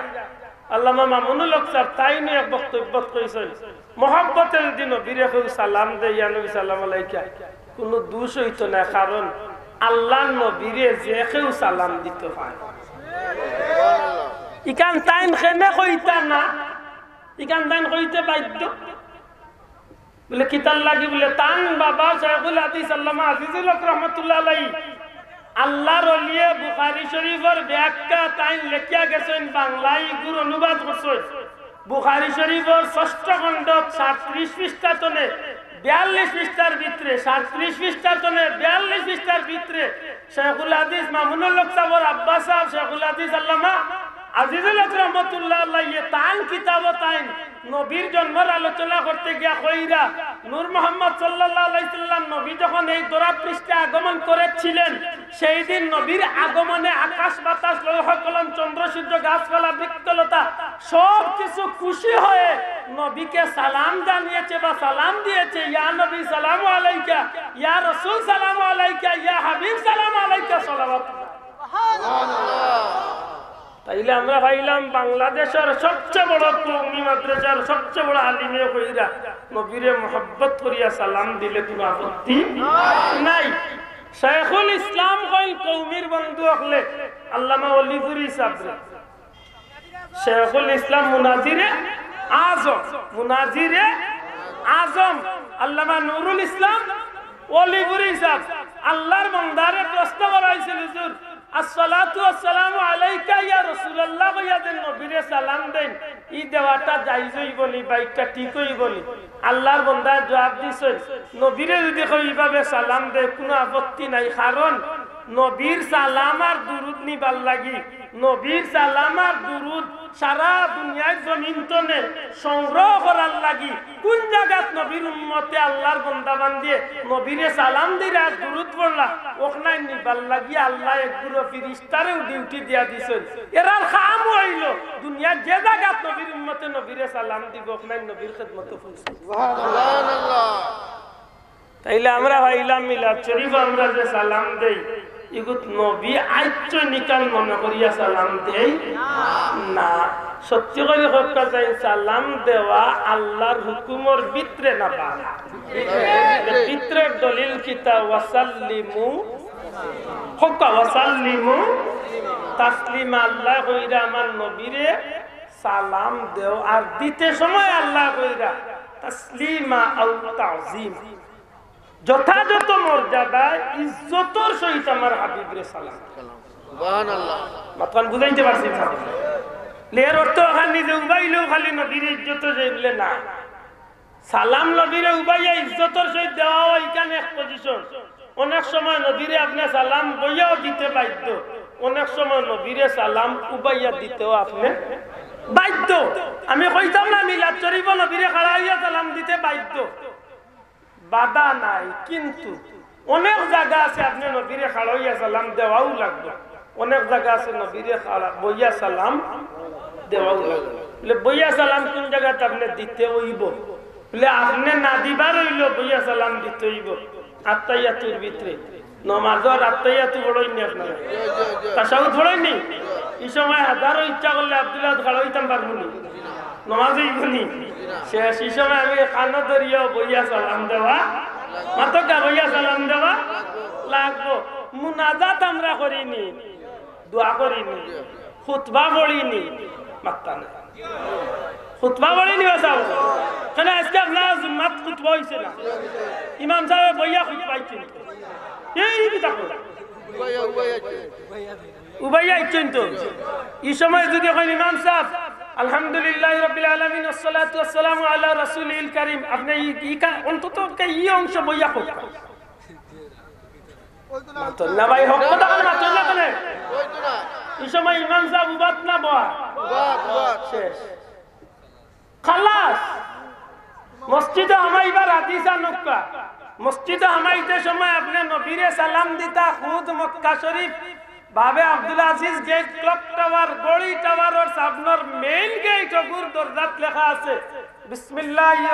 আল্লামা মামুনুল হক সাব, তাইনও এক বক্তব্যত কইছইন, মহব্বতে যদি নবীরে কেউ সালাম দেয়, ইয়া নবী সালাম আলাইকা, কুনু দুষ অইতো না, কারণ আল্লার নবীরে যে কেউ সালাম দিতো পারে। ইখান তাইন কেনে কইতা না, ইখান তাইন কইতে বাধ্য। বুলে, কিতার লাগি? বুলে, তান বাবা শেখুল হাদিস আল্লামা আজিজুল হক রহমতুল্লাহ আলাইহি, আল্লার অলিয়ে বুখারী শরীফর ব্যাখ্যা তাইন লেখিয়া গেছইন বাংলায়, ইগুর অনুবাদ করছইন। বুখারী শরীফর ষষ্ঠ খণ্ডত সাতত্রিশ পৃষ্ঠা তনে বিয়াল্লিশ পৃষ্ঠার ভিতরে, সাতত্রিশ পৃষ্ঠা তনে বিয়াল্লিশ পৃষ্ঠার ভিতরে শেখুল হাদিস মামুনুল হক সাবর আব্বা সাব, শেখুল হাদিস আল্লামা আজিজুল হক রহমতুল্লাহ আলাইহি তান কিতাবো তাইন নবীর জন্মর আলোচনা করতে গিয়া কইরা, নূর মোহাম্মদ সাল্লাল্লাহু আলাইহি সাল্লাম নবী যখন এই ধরাপৃষ্ঠে আগমন করেছিলেন, সেই দিন নবীর আগমনে আকাশ বাতাস লৌহ কলম চন্দ্র সূর্য গাছপালা বৃক্ষলতা সব কিছু খুশি হয়ে নবীকে সালাম জানিয়েছে বা সালাম দিয়েছে, ইয়া নবী সালামু আলাইকা, ইয়া রাসূল সালামু আলাইকা, ইয়া হাবিব সালামু আলাইকা, সালাওয়াত। তাইলে আমরা পাইলাম বাংলাদেশর সবচেয়ে বড় কওমি মাদ্রাসার সবচেয়ে বড় আলিমে কইরা নবীরে মহব্বত করিয়া সালাম দিলে কুনু আপত্তি নাই। শেখুল ইসলাম কইল কওমির বন্ধু অকলে আল্লামা অলিপুরী সাবরে। শেখুল ইসলাম মুনাজিরে আজম, মুনাজিরে আজম আল্লামা নুরুল ইসলাম অলিপুরী সাব আল্লার বন্দারে প্রশ্ন করা অইছিল, হুজুর, আসসালাতু আসসালামু আলাইকা ইয়া রাসূলুল্লাহ কইয়া যে নবীরে সালাম দেইন, ই দেওয়াটা জায়েজ অইবো নি বা ইটা ঠিক অইবো নি? আল্লার বন্দায় জুয়াব দিছইন, নবীরে যদি কেউ ইভাবে সালাম দেয়, কুনু আপত্তি নাই, কারণ নবীর সালাম আর দুরুদ নিবার লাগি, নবীর সালাম আর দুরুদ সারা দুনিয়ার জমিন তনে সংগ্রহ করার লাগি, কুন জাগাত নবীর উম্মতে, আল্লার বন্দা বান্দিয়ে নবীরে সালাম দিরা, দুরুদ পড়লা, অখনাইন নিবার লাগি আল্লায় একগুলো ফিরিস্তারেও ডিউটি দিয়া দিছইন। এরার কাম অইলো দুনিয়ার যে জাগাত নবীর উম্মতে নবীরে সালাম দিবো, অখনাইন নবীর খেদমতো পৌঁছাইবো। সুবহানাল্লাহ। তাইলে আমরা পাইলাম মিলাদ শরীফ আমরা যে সালাম দেই, ইগুত নবী আইচ্ছইন ইখান মনে করিয়া সালাম দেই না। সত্যি করি কউক্কা চাইন, সালাম দেওয়া আল্লার হুকুমর ভিতরে না বারা? ভিতরের দলিল কিতা? ওয়াসাল্লিমু, কউক্কা, ওয়াসাল্লিমু তাসলিমা। আল্লায় কইরা আমার নবীরে সালাম দেও, আর দিতে সময় আল্লায় কইরা তাসলিমা আও তাজিম। যথাযথ মর্যাদায় ইজ্জতর সহিত আমার হাবিবরে সালাম। সুবহানাল্লাহ। মাতখান বুঝাইতে পারছি না? লের অর্থ অখান নিজে উবাইলেও খালি নবীর ইজ্জত যে উঠলে না। সালাম নবীরে উবাইয়া ইজ্জতর সহিত দেওয়া অয়, ইখান এক position। অনেক সময় নবীরে আপনে সালাম বইয়াও দিতে বাধ্য, অনেক সময় নবীরে সালাম উবাইয়া দিতেও আপনে বাধ্য। আমি কইতাম না মিলাদ শরীফো নবীরে খাড়া অইয়া সালাম দিতে বাধ্য, বাধা নাই, কিন্তু অনেক জাগা আছে আপনে নবীরে খাড়া অইয়া সালাম দেওয়াও লাগবো, অনেক জাগা আছে নবীরে খাড়া বইয়া সালাম দেওয়াও লাগবো। বলে বইয়া সালাম কুন জাগাত আপনে দিতে অইবো? বলে আপনে না দিবার অইলো বইয়া সালাম দিতে অইবো। আত্তাহিয়াতুর ভিতরে, নমাজর আত্তাহিয়াতু পড়ইন নি আপনারা? তাশাহুদ পড়ইন নি? ই সময় হাজারো ইচ্ছা করলে আব্দুল্লাহ খাড়া অইতাম পারমু নি? নমাজ অইবো নি? শেষ। ই সময় আমি কানো ধরিয়াও বইয়া সালাম দেওয়া, মাতকা, বইয়া সালাম দেওয়া লাগবো। মুনাজাত আমরা করি নি, দোয়া করি নি, খুতবা পড়ি নি, মাত্তা নাই। খুতবা পড়ি নি বা সাব? কেনে আইজকে আপনারা জুম্মাত খুতবা অইছে না? ইমাম সাবে বইয়া খুতবা দিছইন তো। এই কিতা কইরা? উবাইয়া আইছইন তো। ই সময় যদি কইন, "ইমাম সাব, আলহামদুলিল্লাহি রাব্বিল আলামিন, ওয়াসসালাতু ওয়াসসালামু আলা রাসূলিল কারীম", আপনে ই, ই কা-, অন্তত কে ই অংশ বইয়া কউক্কা। মাতইন না ভাই, হক কথা কইন, মাতইন না কেনে? ই সময় ইমাম সাব উবাত না বওয়াত? শেষ। খালাস। মসজিদো হামাইবার হাদিস আনউক্কা। মসজিদো হামাইতে সময় আপনে নবীরে সালাম দিতা, খুদ মক্কা শরীফ, বাবে আব্দুল আজিজ, গেইট, ক্লক টাওয়ার, ঘড়ি টাওয়ারর সামনর মেইন গেইট, অগুর দরজাত লেখা আছে, "বিসমিল্লাহ